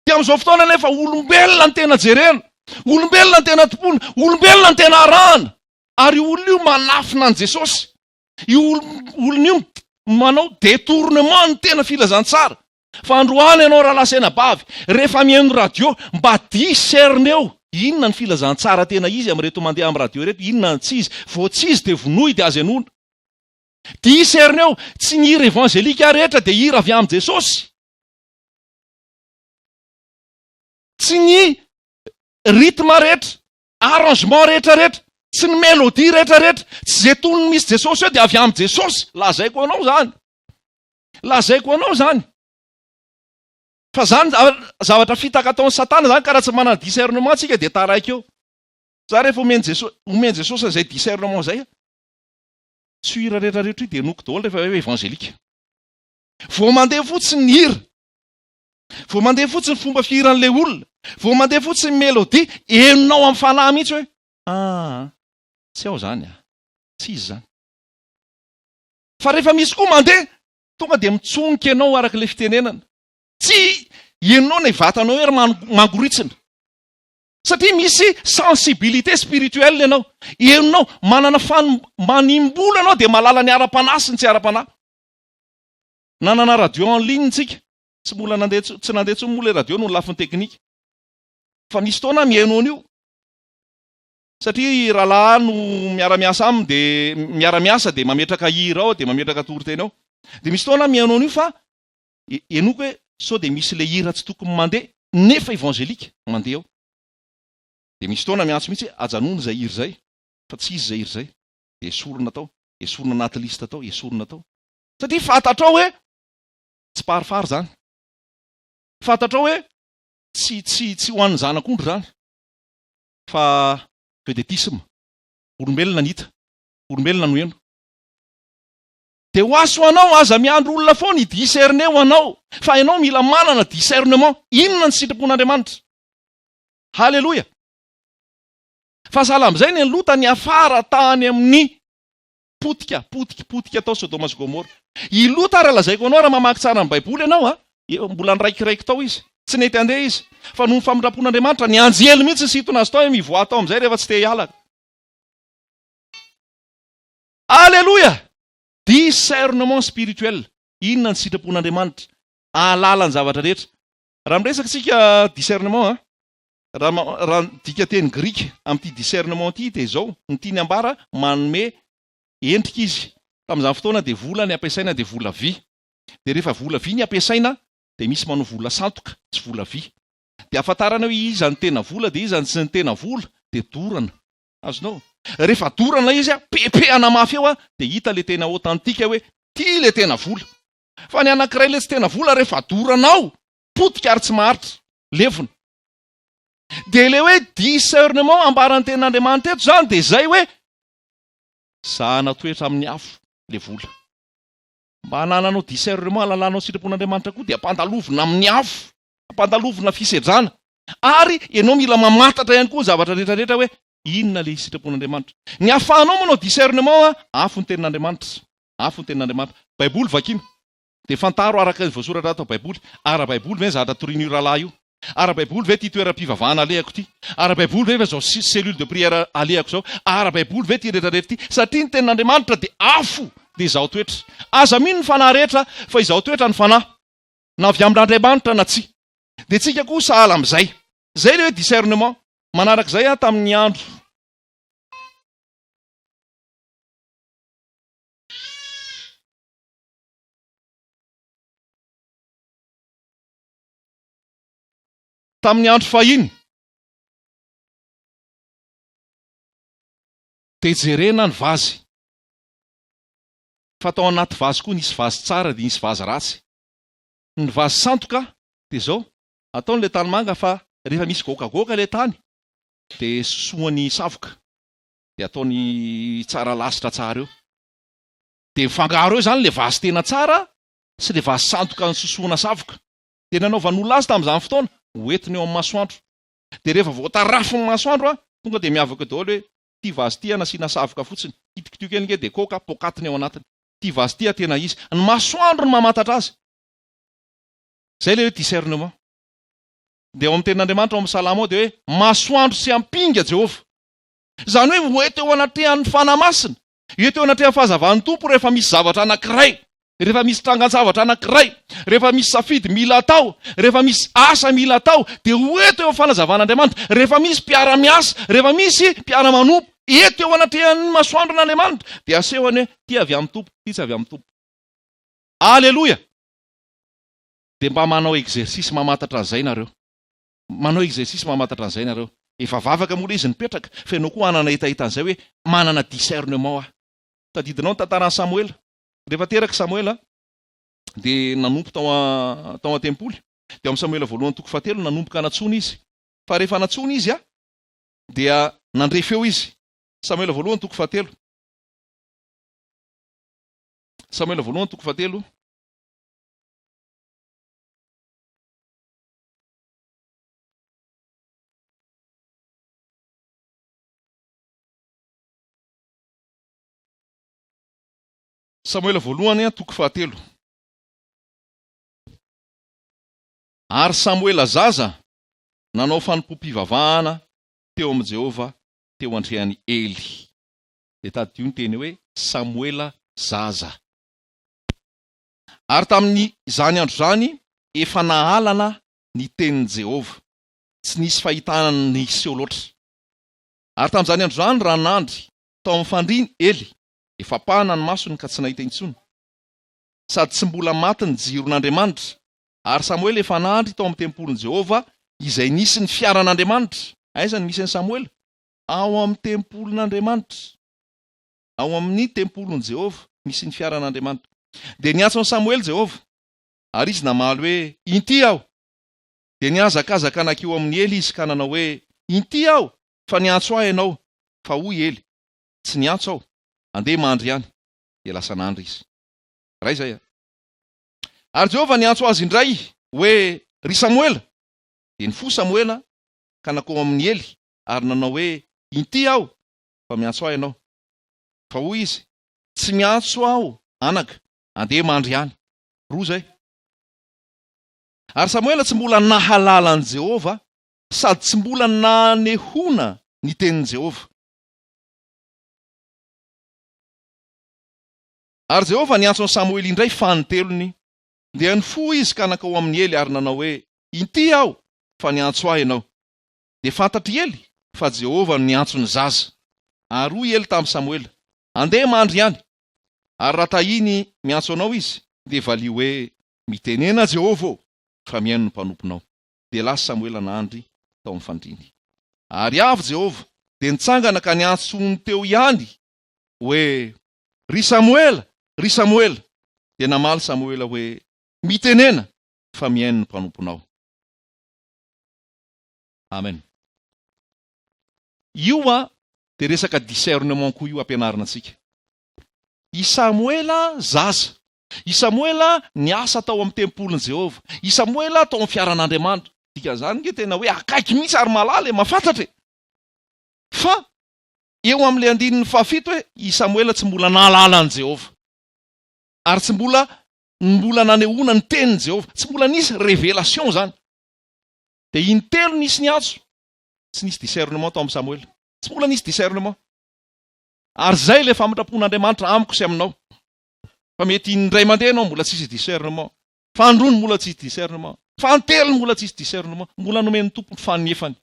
Dia amin'izao fotoana anefa olombelona ny tena jerena, olombelona ny tena tompoina, olombelona ny tena arahana. Ary io olona io manafina an'i Jesosy. Io olona io manao détournement ny tena filazantsara. Fa androany ianao rahalahy sy anabavy, rehefa mihaino radio, mba discerneo inona ny filazantsara tena izy amin'ireto mandeha amin'ny radio ireto, inona ny tsy izy. Vao tsy izy dia vonoy dia aza henoina. Discerneo, tsy ny hira evangelika rehetra dia hira avy amin'i Jesosy. Tsy ny rythme rehetra Arrangement rehetra rehetra, tsy ny mélodie rehetra rehetra, tsy ze tonony misy Jesosy eo dia avy amin'i Jesosy, lazaiko anao zany. Lazaiko anao zany. Fa zany zavatra fitaka ataon'i Satana zany ka raha tsy manana discernement tsika dia taraiky eo. Za rehefa omen'i Jesosy, omen'i Jesosy an'izay discernement zay, tsy hira rehetra rehetra io dia henoko daholo rehefa hoe évangélique. Vao mandeha fotsiny ny hira, Vao mandeha fotsiny fomba fihiran'ilay olona, vao mandeha fotsiny mélodie, henonao amin'ny fanahy mihitsy hoe ah, tsy ao izany ah, tsy izy izany. Fa rehefa misy koa mandeha, tonga dia mitsonika ianao araka ilay fitenenana. Tsy henonao ny vatanao hoe mangoritsina. Satria misy sensibilité spirituelle ianao. Henonao, manana fan, manimbola ianao dia mahalala ny ara-panahy sy ny tsy ara-panahy. Nanana radio en ligne tsika, tsy mbola nandeha tsy nandeha intsony moa ilay radio noho ny lafiny teknika. Fa misy fotoana aho mihaino an'io. Satria rahalahy no miara-miasa aminy dia miara-miasa dia mametraka hira ao dia mametraka toriteny ao. Dia misy fotoana aho mihaino an'io fa henoiko hoe sao dia misy ilay hira tsy tokony mandeha nefa évangélique mandeha ao. Dia misy fotoana miantso mihitsy hoe ajanony izay hira izay fa tsy izy izay hira izay. Dia esorina tao, esorina anaty liste tao, esorina tao. Satria fantatrao hoe tsy parifary izany. Fantatrao hoe tsy tsy tsy ho an'ny zanak'ondry izany fa vedetisme. Olombelona ny hita, olombelona no heno. Dia ho aso anao, aza miandry olona foana hi-discerner ho anao fa ianao mila manana discernement. Inona ny sitrapon'Andriamanitra? Haleloia! Fa sahala amin'izay ny an'i Lota niafara tany amin'ny Potika, potika, potika tao Sodoma sy Gomora. I Lota ary lazaiko anao raha mamaky tsara ny Baiboly ianao a, mbola niraikiraiky tao izy. Tsy nety handeha izy. Fa noho ny famindram-pon'Andriamanitra, ny anjely mihitsy nisintona azy tao hoe mivoaha tao amin'izay rehefa tsy te hiala. Aleloia! Discernement spirituel. Inona ny sitrapon'Andriamanitra? Ahalala ny zavatra rehetra. Raha miresaka isika discernement a, Raha raha ny dikanteny grika amin'ity discernement ity dia izao, ny tiany ambara, manome endrika izy. Tamin'izany fotoana dia vola ny ampiasaina dia vola vy. Dia rehefa vola vy ny ampiasaina dia misy manao vola sandoka, tsy vola vy. Dia ahafantarana hoe iza no tena vola dia iza no tsy ny tena vola dia dorana. Azonao? Rehefa dorana izy, pepehana mafy eo dia hita ilay tena authentique hoe ity ilay tena vola. Fa ny anankiray ilay tsy tena vola rehefa doranao, potika ary tsy maharitra, levona. Dia ilay hoe discernement ambaran'ny tenin'Andriamanitra eto izany dia izay hoe zahana toetra amin'ny afo ilay vola. Mba hanananao discernement hahalalanao sitrapon'Andriamanitra koa dia ampandalovina amin'ny afo, ampandalovina fisedrana. Ary ianao mila mamantatra ihany koa ny zavatra rehetra rehetra hoe inona ilay sitrapon'Andriamanitra. Ny ahafahanao manao discernement, afo ny tenin'Andriamanitra. Afo ny tenin'Andriamanitra. Baiboly vakina. Dia fantaro araka ny voasoratra ato Baiboly, ara-baiboly ve ny zavatra torian'io rahalahy io? Ara-baiboly ve ity toeram-pivavahana alehako ity? Ara-baiboly ve izao cellule de prière alehako izao? Ara-baiboly ve ity rehetra rehetra ity? Satria ny tenin'Andriamanitra dia afo, dia izaho toetra. Aza mino ny fanahy rehetra fa izaho toetra ny fanahy, na avy amin'Andriamanitra na tsia. Dia tsika koa sahala amin'izay. Izay ilay hoe discernement. Manarak'izay aho tamin'ny andro. Tamin'ny andro fahiny, dia jerena ny vazy. Fa tao anaty vazy koa nisy vazy tsara dia nisy vazy ratsy. Ny vazy sandoka dia izao, ataony ilay tanimanga fa rehefa misy goakagoaka ilay tany dia sosoany savoka dia ataony tsara lasitra tsara eo. Dia mifangaro eo izany ilay vazy tena tsara sy ilay vazy sandoka nososohana savoka. Dia nanaovan'olona azy tamin'izany fotoana, ho entiny eo amin'ny masoandro. Dia rehefa voatarafin'ny masoandro, tonga dia miavaka eo daholo hoe, ity vazy ity nasiana savoka fotsiny, kitikitio kely ange dia koka, poakaty ny ao anatiny. Ity vazy ity tena izy. Ny masoandro no mamantatra azy. Izay ilay hoe discernement. Dia ao amin'ny tenin'Andriamanitra ao amin'ny Salamo ao dia hoe, masoandro sy ampinga Jehovah. Izany hoe ho eto eo anatrehan'ny Fanahy Masina. Eto eo anatrehan'ny fahazavan'ny Tompo rehefa misy zavatra anankiray, rehefa misy trangan-javatra anankiray, rehefa misy safidy mila atao, rehefa misy asa mila atao, dia ho eto eo amin'ny fanazavan'Andriamanitra. Rehefa misy mpiara-miasa, rehefa misy mpiara-manompo, eto eo anatrehan'ny masoandron'Andriamanitra, dia asehony hoe ity avy amin'ny Tompo, ity tsy avy amin'ny Tompo. Aleloia! Dia mba manao exercice mamantatra an'izay nareo. Manao exercice mamantatra an'izay nareo. Efa vavaka moa ilay izy nipetraka fa ianao koa hanana hetaheta an'izay hoe manana discernement aho. Tadidinao ny tantaran'i Samoela. Rehefa teraka i Samoela dia nanompo tao tao an-tempoly. Dia ao amin'ny Samoela voalohany toko fahatelo nanomboka nantsoina izy. Fa rehefa nantsoina izy dia nandre feo izy. Samoela voalohany toko fahatelo. Samoela voalohany toko fahatelo. Samoela voalohany toko fahatelo. Ary Samoela zaza nanao fanompoam-pivavahana teo amin'i Jehovah teo antrehan'i Ely. Dia tadidio ny teny hoe Samoela zaza. Ary tamin'izany andro izany efa nahalana ny tenin'i Jehovah. Tsy nisy fahitana niseho loatra. Ary tamin'izany andro izany, raha nandry tao amin'ny fandriany Ely, efa pahana ny masony ka tsy nahita intsony, sady tsy mbola maty ny jiron'Andriamanitra, ary Samoela efa nandry tao amin'ny tempolin'i Jehovah, izay nisy ny fiaran'Andriamanitra. Aiza no misy an'i Samoela? Ao amin'ny tempolin'Andriamanitra. Ao amin'ny tempolin'i Jehovah, misy ny fiaran'Andriamanitra. Dia niantso an'i Samoela Jehovah. Ary izy namaly hoe, Inty aho! Dia nihazakazaka nankeo amin'i Ely izy ka nanao hoe, Inty aho, fa niantso ahy ianao. Fa hoy Ely, Tsy niantso aho, andeha mandry ihany. Dia lasa nandry izy. Iray izay a. Ary Jehovah niantso azy indray hoe, Ry Samoela! Dia nifoha Samoela ka nankao amin'i Ely ary nanao hoe, Inty aho, fa miantso ahy ianao. Fa hoy izy, Tsy miantso aho, anaka, andeha mandry ihany. Roa izay. Ary Samoela tsy mbola nahalala an'i Jehovah sady tsy mbola nanehoana ny tenin'i Jehovah. Ary Jehovah niantso an'i Samoela indray fanintelony. Dia nifoha izy ka nankao amin'i Ely ary nanao hoe, Inty aho, fa niantso ahy ianao. Dia fantatr'i Ely fa Jehovah no niantso ny zaza. Ary hoy Ely tamin'i Samoela, Andeha mandry ihany. Ary raha tahiny miantso anao izy, dia valio hoe, Mitenena, Jehovah ô, fa mihaino ny mpanomponao. Dia lasa Samoela nandry tao amin'ny fandriany. Ary avy Jehovah, dia nitsangana ka niantso ny teo ihany hoe, Ry Samoela, ry Samoela! Dia namaly Samoela hoe, Mitenena, fa mihaino ny mpanomponao. Amen. Io dia resaka discernement koa io ampianarina antsika. I Samoela zaza. I Samoela niasa tao amin'ny tempolin'i Jehovah. I Samoela tao amin'ny fiaran'Andriamanitra. Dikan'izany ange tena hoe akaiky mihitsy ary mahalala e, mahafantatra e. Fa eo amin'ilay andininy fahafito hoe i Samoela tsy mbola nahalala an'i Jehovah. Ary tsy mbola mbola nanehoana ny tenin'i Jehovah. Tsy mbola nisy révélation izany. Dia intelo nisy niantso. Tsy nisy discernement tao amin'i Samoela. Tsy mbola nisy discernement. Ary izay ilay famindram-pon'Andriamanitra amiko sy aminao. Fa mety indray mandeha ianao mbola tsisy discernement. Fahandroany mbola tsisy discernement. Fahantelony mbola tsisy discernement. Mbola nomen'ny Tompo ny faninefany.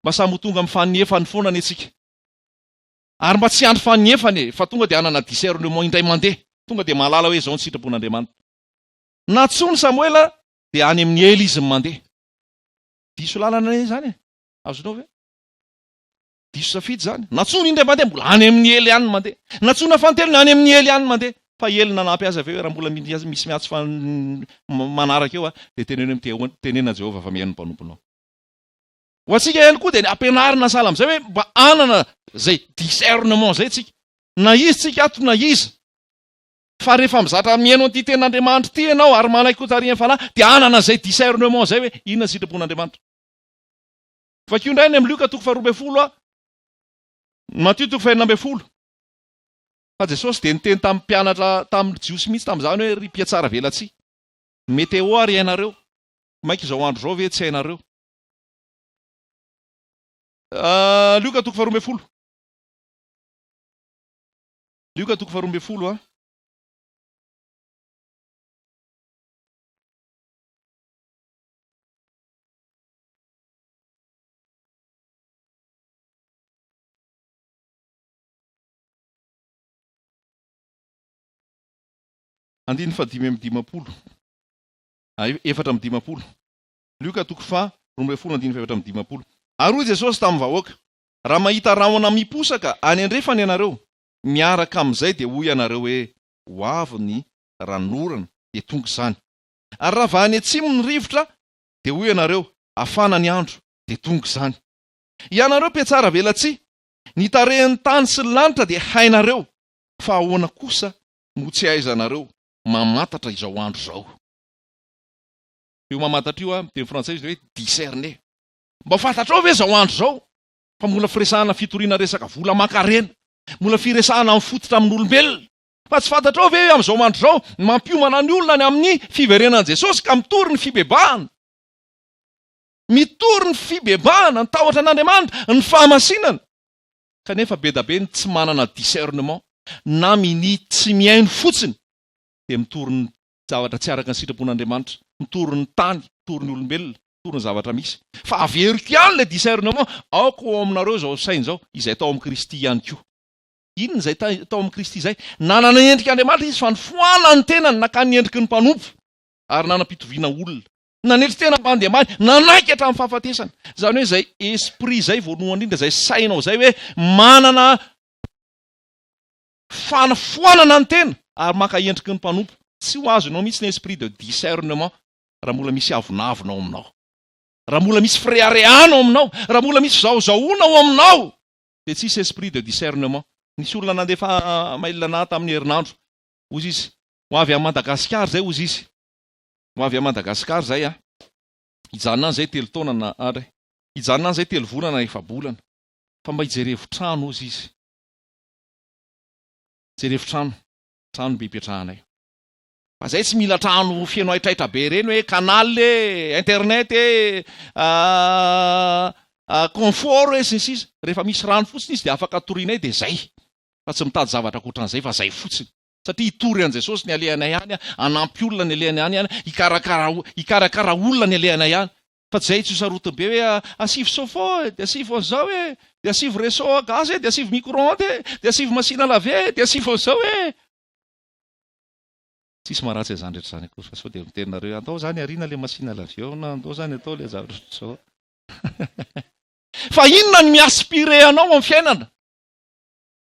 Mba samy ho tonga amin'ny faninefany foana anie tsika. Ary mba tsy hiandry faninefany e, fa tonga dia hanana discernement indray mandeha. Tonga dia mahalala hoe izao ny sitrapon'Andriamanitra. Nantsoin'i Samoela dia any amin'i Ely izy no mandeha. Diso lalana anie izany e. Azonao ve? Diso safidy izany. Nantsoina indray mandeha, mbola any amin'i Ely ihany ny mandeha. Nantsoina fanintelony, any amin'i Ely ihany ny mandeha. Fa Ely nanampy azy avy eo, raha mbola misy miantso fa manaraka eo, dia teneno hoe tenena Jehovah fa mihaino ny mpanomponao. Ho antsika ihany koa dia ampianarina sahala amin'izay hoe mba hanana izay discernement izay tsika. Na iza tsika ato na iza. Fa rehefa mizatra mihaino an'ity tenin'Andriamanitra ity ianao ary manaiky hotarihan'ny Fanahy dia hanana izay discernement izay hoe inona ny sitrapon'Andriamanitra. Vakio indray any amin'ny Lioka toko faharoa ambin'ny folo a. Matio toko fahenina ambin'ny folo. Fa Jesosy dia niteny tamin'ny mpianatra tamin'ny Jiosy mihitsy tamin'izany hoe ry mpiatsara velatsihy. Météo ary hainareo. Mainka izao andro izao ve tsy hainareo? Ah, Lioka toko faharoa ambin'ny folo. Lioka toko faharoa ambin'ny folo a. Andininy fahadimy amby dimampolo, 54. Lioka toko faha 12 andininy faha 54. Ary hoy Jesosy tamin'ny vahoaka, Raha mahita rahona miposaka any andrefana ianareo, miaraka amin'izay dia hoy ianareo hoe, Ho avy ny ranonorana, dia tonga izany. Ary raha avy any atsimo ny rivotra, dia hoy ianareo, Hafana ny andro, dia tonga izany. Ianareo mpiatsara velatsihy, ny tarehin'ny tany sy ny lanitra dia hainareo, fa ahoana kosa no tsy ahaizanareo mamantatra izao andro izao? Io mamantatra io, amin'ny teny frantsay izy dia hoe discerner. Mba fantatrao ve izao andro izao fa mbola firesahana fitoriana resaka vola aman-karena, mbola firesahana mifototra amin'olombelona? Fa tsy fantatrao ve hoe amin'izao andro izao ny mampiomana ny olona ny amin'ny fiverenan'i Jesosy ka mitory ny fibebahana? Mitory ny fibebahana, ny tahotra an'Andriamanitra, ny fahamasinana. Kanefa be da be ny tsy manana discernement na minia tsy mihaino fotsiny dia mitory ny zavatra tsy araka ny sitrapon'Andriamanitra, mitory ny tany, mitory ny olombelona, mitory ny zavatra misy. Fa averiko ihany ilay discernement, aoka ho ao aminareo izao saina izao, izay tao amin'i Kristy ihany koa. Inona izay tao amin'i Kristy izay? Nanana endrik'Andriamanitra izy fa nifohana ny tenany nakany ny endriky ny mpanompo ary nanam-pitoviana olona. Nanetry tena ambany dia ambany, nanaiky hatramin'ny fahafatesana. Izany hoe izay esprit izay voalohany indrindra, izay sainao izay hoe manana fanafoanana ny tena ary maka endriky ny mpanompo. Tsy ho azonao mihitsy ny esprit de discernement raha mbola misy avonavona ao aminao. Raha mbola misy fireharehana ao aminao, raha mbola misy fizahozahoana ao aminao, dia tsy hisy esprit de discernement. Nisy olona nandefa mail anah tamin'ny herinandro, hozy izy, ho avy any Madagasikara izay hozy izy. Ho avy à Madagascar zay a. Hijanona any zay telo taona na ary hijanona any zay telo volana na efa-bolana. Fa mba hijerevo trano hozy izy. Jerevo trano. Trano mba hipetrahanay. Fa zay tsy mila trano feno haitraitra be ireny hoe canal e, internet e, confort e sy ny sisa. Rehefa misy rano fotsiny izy dia afaka atorianay dia zay. Fa tsy mitady zavatra ankoatran'izay fa zay fotsiny. Satria hitory an'i Jesosy ny alehanay any, hanampy olona ny alehanay any, hikarakara hikarakara olona ny alehanay any. Fa tsy izay tsy ho sarotiny be hoe asivo chauffe-eau e, dia asivo an'izao e, dia asivo réchaud à gaz e, dia asivo micro-ondes e, dia asivo machine à laver e, dia asivo an'izao e. Tsisy maharatsy an'izany rehetra izany akory fa sao dia miteny nareo hoe andao izany ariana ilay machine à laver ao na andao izany atao ilay zavatra ohatr'izao. Fa inona no mi-aspirer anao amin'ny fiainana?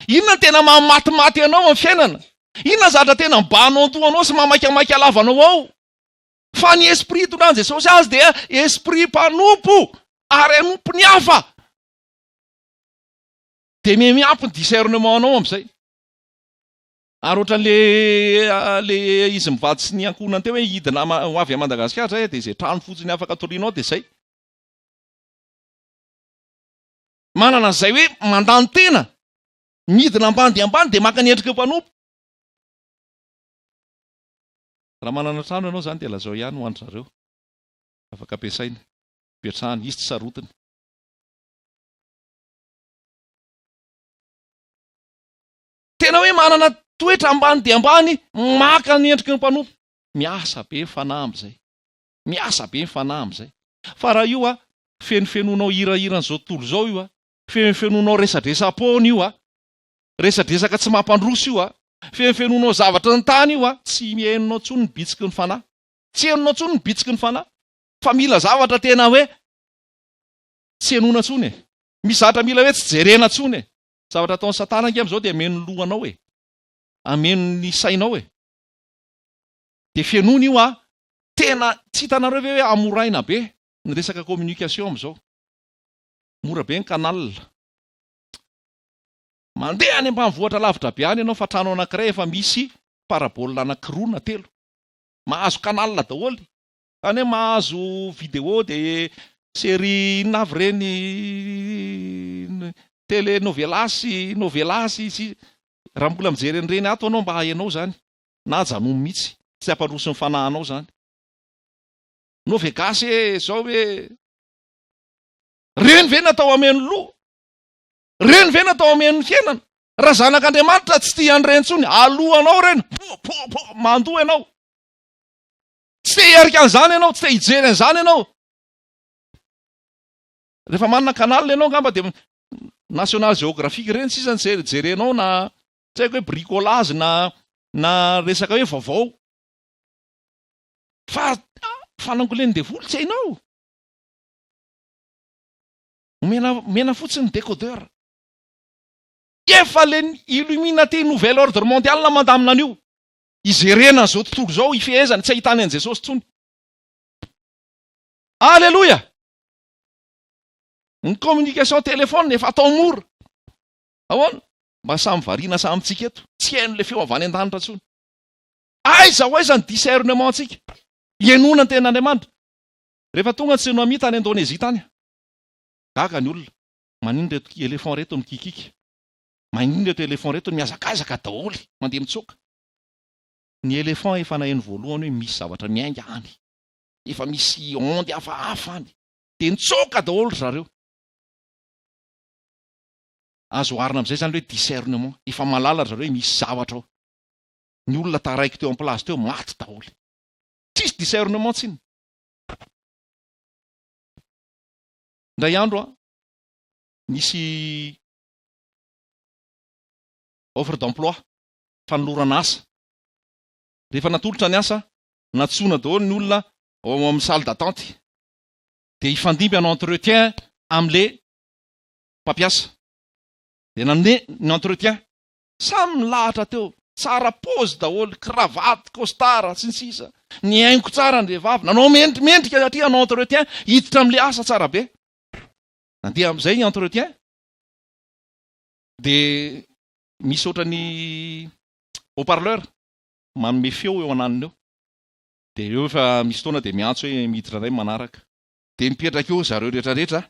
Inona no tena mahamatimaty anao amin'ny fiainana? Inona ny zavatra tena mibahana ao an-dohanao sy mahamaikamaika lava anao ao? Fa ny esprit itondran'i Jesosy azy dia esprit mpanompo ary hanompo ny hafa. Dia miha miampy ny discernement anao amin'izay. Ary ohatran'le le izy mivady sy ny ankohonany teo hoe hidina ho avy à Madagasikara zay dia izay trano fotsiny afaka torianao dia zay. Manana an'izay hoe mandany tena, midina ambany dia ambany dia maka ny endriky ny mpanompo. Raha manana trano ianao izany dia lazao ihany ho an-dry zareo. Afaka ampiasaina, ipetrahana, izy tsy sarotiny. Tena hoe manana toetra ambany dia ambany, maka ny endriky ny mpanompo. Miasa be ny fanahy amin'izay. Miasa be ny fanahy amin'izay. Fa raha io a, fenofenoinao hirahiran'izao tontolo izao io a, fenofenoinao resadresa-poana io a, resadresaka tsy mampandroso io a, fenofenoinao zavatry ny tany io a, tsy henonao intsony ny bitsiky ny fanahy. Tsy henonao intsony ny bitsiky ny fanahy. Fa mila zavatra tena hoe tsy henoina intsony e. Misy zavatra mila hoe tsy jerena intsony e. Zavatra ataon'i satana ange amin'izao dia hameno ny lohanao e. Hameno ny sainao e. Dia fenoina io a. Tena tsy hitanareo ve hoe hamoraina be ny resaka communication amin'izao. Mora be ny canal. Mandeha any ambanivohitra lavitra be any ianao fa trano anankiray efa misy parabole anankiroa na telo. Mahazo canal daholo. Zany hoe mahazo vidéo de série inona avy ireny telenovelas, novelas sy raha mbola mijery an'ireny ato ianao mba hainao izany na ajanony mihitsy tsy hampandroso ny fanahinao izany. Novegasy e zao hoe reny ve natao hameno loha? Reny ve natao hameno ny fiainana? Raha zanak'Andriamanitra tsy tia an'ireny intsony, alohanao ireny, po po po, mandoa ianao. Tsy te hiarika an'izany ianao, tsy te hijery an'izany ianao. Rehefa manana canal ianao angamba dia National Geographic ireny sisa no jerenao na tsy haiko hoe bricolage na na resaka hoe vaovao. Fa fanangolen'ny devoly tsy hainao. Omena omena fotsiny ny décodeur. Efa le Illuminati nouvel ordre mondial mandamina an'io. Hijerena an'izao tontolo izao, hifehezana, tsy ahitany an'i Jesosy intsony. Aleloia! Ny communication téléphone efa atao mora. Ahoana? Mba samy variana samy tsika eto. Tsy haino le feo avy any an-danitra intsony. Aiza ho aiza ny discernement antsika? Henoina ny tenin'Andriamanitra. Rehefa tonga ny tsunami tany Indonésie tany, gaga ny olona. Maninona ireto éléphant ireto mikikiaka? Maninona ireto éléphant ireto mihazakazaka daholo, mandeha mitsoaka? Ny éléphant efa naheno voalohany hoe misy zavatra miainga any, efa misy onde hafahafa any, dia nitsoaka daholo ry zareo. Azo oharina amin'izay izany hoe discernement, efa mahalala ry zareo hoe misy zavatra ao. Ny olona taraiky teo am-place teo maty daholo. Tsisy discernement tsinona. Indray andro an, nisy offre d'emploi, fanolorana asa. Rehefa natolotra ny asa, nantsoina daholo ny olona ao amin'ny salle d'attente. Dia hifandimby hanao entretien amin'le mpampiasa. Dia nanome ny entretien. Samy nilahatra teo, tsara paozy daholo, cravate, costard, sy ny sisa. Nihaingo tsara ny vehivavy, nanao mendrimendrika satria hanao entretien, hiditra amin'le asa tsara be. Nandeha amin'izay ny entretien, dia misy ohatran'ny haut-parleur manome feo eo ananiny eo. Dia eo efa misy fotoana dia miantso hoe miditra indray manaraka. Dia mipetraka eo zareo rehetra rehetra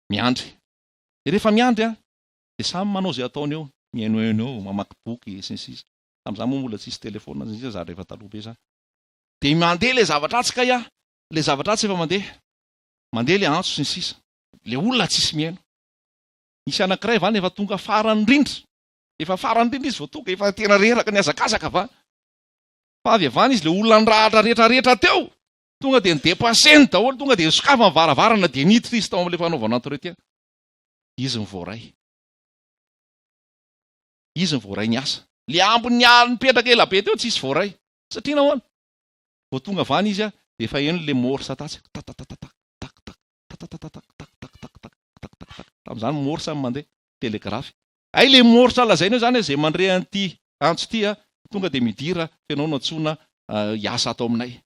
miandry. Dia rehefa miandry an, dia samy manao izay ataony eo, mihainohaino eo, mamaky boky sy ny sisa. Tamin'izany moa mbola tsisy telephone sy ny sisa, zavatra efa taloha be izany. Dia mandeha ilay zavatra atsy kay an, ilay zavatra atsy efa mandeha. Mandeha ilay antso sy ny sisa. Ilay olona tsisy mihaino. Nisy anankiray va efa tonga farany indrindra. Efa farany indrindra izy vao tonga, efa tena reraka nihazakazaka va. Fa avy avy any izy, ilay olona nirahatra rehetra rehetra teo, tonga dia ni-depasser-ny daholo, tonga dia nisokafany ny varavarana dia niditra izy tao amin'ilay fanaovana entretien. Izy no voaray. Izy no voaray niasa. Ilay ambiny nipetraka ela be teo tsisy voaray. Satria nahoana? Vao tonga avy any izy dia efa heno ilay morse tatsy, tatatatak, tak tak, tatatatak, tak tak tak tak, tak tak tak. Tamin'izany morse no mandeha, telegrafy. Hay ilay morse lazaina eo izany izay mandre an'ity antso ity tonga dia midira fa ianao no antsoina hiasa ato aminay.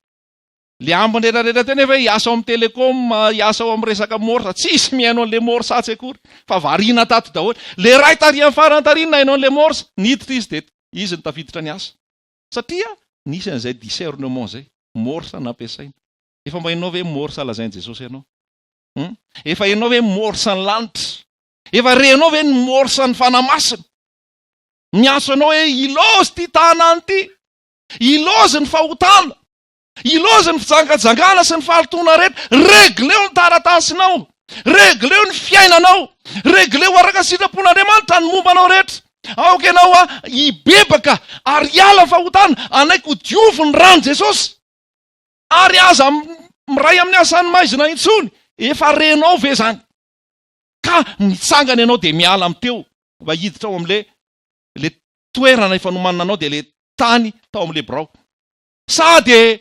Ilay ambiny rehetra rehetra teo nefa hiasa ao amin'ny telecom, hiasa ao amin'ny resaka morse, tsisy mihaino an'ilay morse atsy akory fa variana tato daholo. Ilay iray tary amin'ny farany tary no nahaino an'ilay morse, niditra izy dia. Izy no tafiditra niasa. Satria nisy an'izay discernement izay. Morse nampiasaina. Efa mba henonao ve morse lazain'i Jesosy anao? Hum? Efa henonao ve morse ny lanitra? Efa renao ve ny morse ny Fanahy Masina? Miantso anao hoe ilaozy ity tanàna ity. Ilaozy ny fahotana. Ilaozy ny fijangajangana sy ny fahalotoana rehetra. Regleo ny taratasinao. Regleo ny fiainanao. Regleo araka ny sitrapon'Andriamanitra ny momba anao rehetra. Aoka ianao a hibebaka ary hiala ny fahotana, hanaiky ho diovy ny ran'i Jesosy. Ary aza miray amin'ny asan'ny maizina intsony. Efa renao ve izany? Ka mitsangana ianao dia miala amin'ny teo mba hiditra ao amin'ilay le toerana efa nomanina anao dia le tany tao amin'ilay birao. Sa dia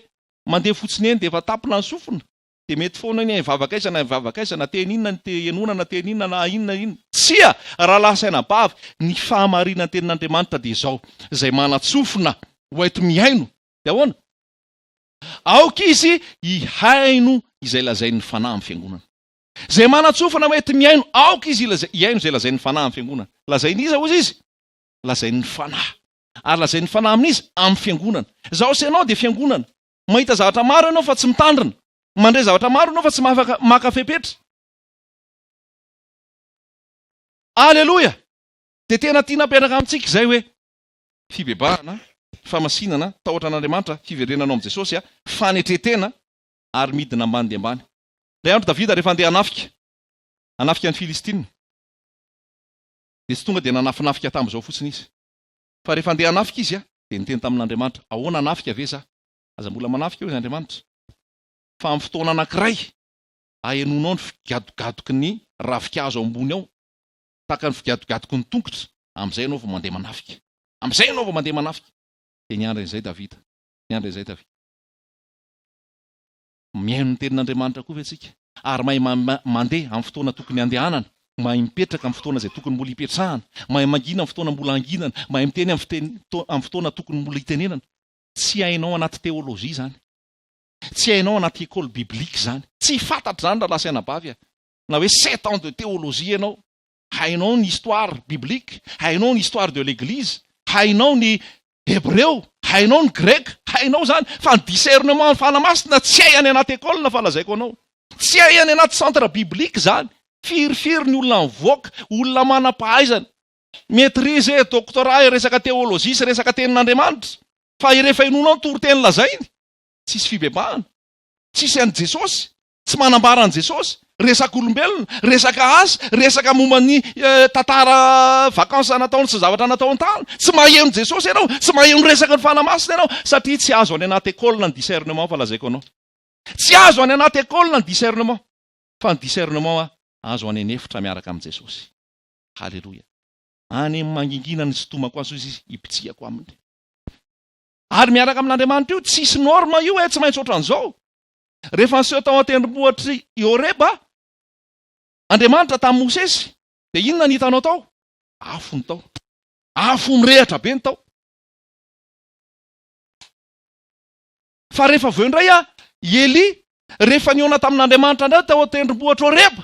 mandeha fotsiny eny dia efa tapina ny sofina dia mety foana eny hivavaka aiza na hivavaka aiza na teny inona ny te henoina na teny inona na inona inona. Tsia! Rahalahy sy anabavy, ny fahamarinan'ny tenin'Andriamanitra dia izao, izay manan-tsofina ho enti-mihaino dia ahoana? Aoka izy hihaino izay lazain'ny Fanahy amin'ny fiangonana. Izay manan-tsofina ho enti-mihaino, aoka izy hihaino izay lazain'ny Fanahy amin'ny fiangonana. Lazain'iza hozy izy? Lazain'ny Fanahy. Ary lazain'ny Fanahy amin'iza? Amin'ny fiangonana. Izaho sy ianao dia fiangonana. Mahita zavatra maro ianao fa tsy mitandrina. Mandre zavatra maro ianao fa tsy mahafaka maka fepetra. Aleloia! Dia tena tiana ampianaka amintsika izay hoe fibebahana, famasinana, tahotra an'Andriamanitra, fiverenana ao amin'i Jesosy, fanetren-tena ary midina ambany dia ambany. Ilay andro Davida rehefa handeha hanafika, hanafika ny Filistina, dia tsy tonga dia nanafinafika tamin'izao fotsiny izy. Fa rehefa handeha hanafika izy, dia niteny tamin'Andriamanitra, ahoana hanafika ve za? Aza mbola manafika hoy Andriamanitra, fa amin'ny fotoana anankiray ahenoanao ny figadogadoky ny ravinkazo ambony ao, tahaka ny figadogadoky ny tongotra, amin'izay ianao vao mandeha manafika. Amin'izay ianao vao mandeha manafika. Dia niandry an'izay Davida. Niandry an'izay Davida. Mihaino ny tenin'Andriamanitra koa ve isika? Ary mahay mandeha amin'ny fotoana tokony handehanana, mahay mipetraka amin'ny fotoana izay tokony mbola hipetrahana, mahay mangina amin'ny fotoana mbola hanginana, mahay miteny amin'ny fotoana tokony mbola hitenenana. Tsy hainao anaty teolojia izany. Tsy hainao anaty école biblique izany. Tsy fantatra izany rahalahy sy anabavy a. Na hoe sept ans de théologie ianao, hainao ny histoire biblique, hainao ny histoire de l'église, hainao ny Hebreo, hainao ny grec, hainao izany, fa ny discernement ny Fanahy Masina tsy hay any anaty école fa lazaiko anao. Tsy hay any anaty centre biblique izany. Firifiry ny olona mivoaka, olona manam-pahaizana, maitrise, doctorat, resaka théologie sy resaka tenin'Andriamanitra, fa rehefa henoinao ny toriteny lazainy, tsisy fibebahana, tsisy an'i Jesosy, Tsy manambara an'i Jesosy. Resak'olombelona, resaka asa, resaka momba ny tantara vacances nataony sy zavatra nataony tany. Tsy maheno Jesosy ianao, tsy maheno resaky ny Fanahy Masina ianao, satria tsy azo any anaty école ny discernement fa lazaiko anao. Tsy azo any anaty école ny discernement, fa ny discernement azo any an'efitra miaraka amin'i Jesosy. Haleloia. Any amin'ny mangingina ny sintomako azy izy hipitsihako aminy. Ary miaraka amin'Andriamanitra io, tsisy norme io e, tsy maintsy ohatran'izao. Rehefa niseho tao an-tendrombohitr'i Horeba Andriamanitra tamin'i Mosesy, dia inona ny hitanao tao? Afo ny tao. Afo mirehatra be ny tao. Fa rehefa avy eo indray i Elia, rehefa nihaona tamin'Andriamanitra indray tao an-tendrombohitr'i Horeba,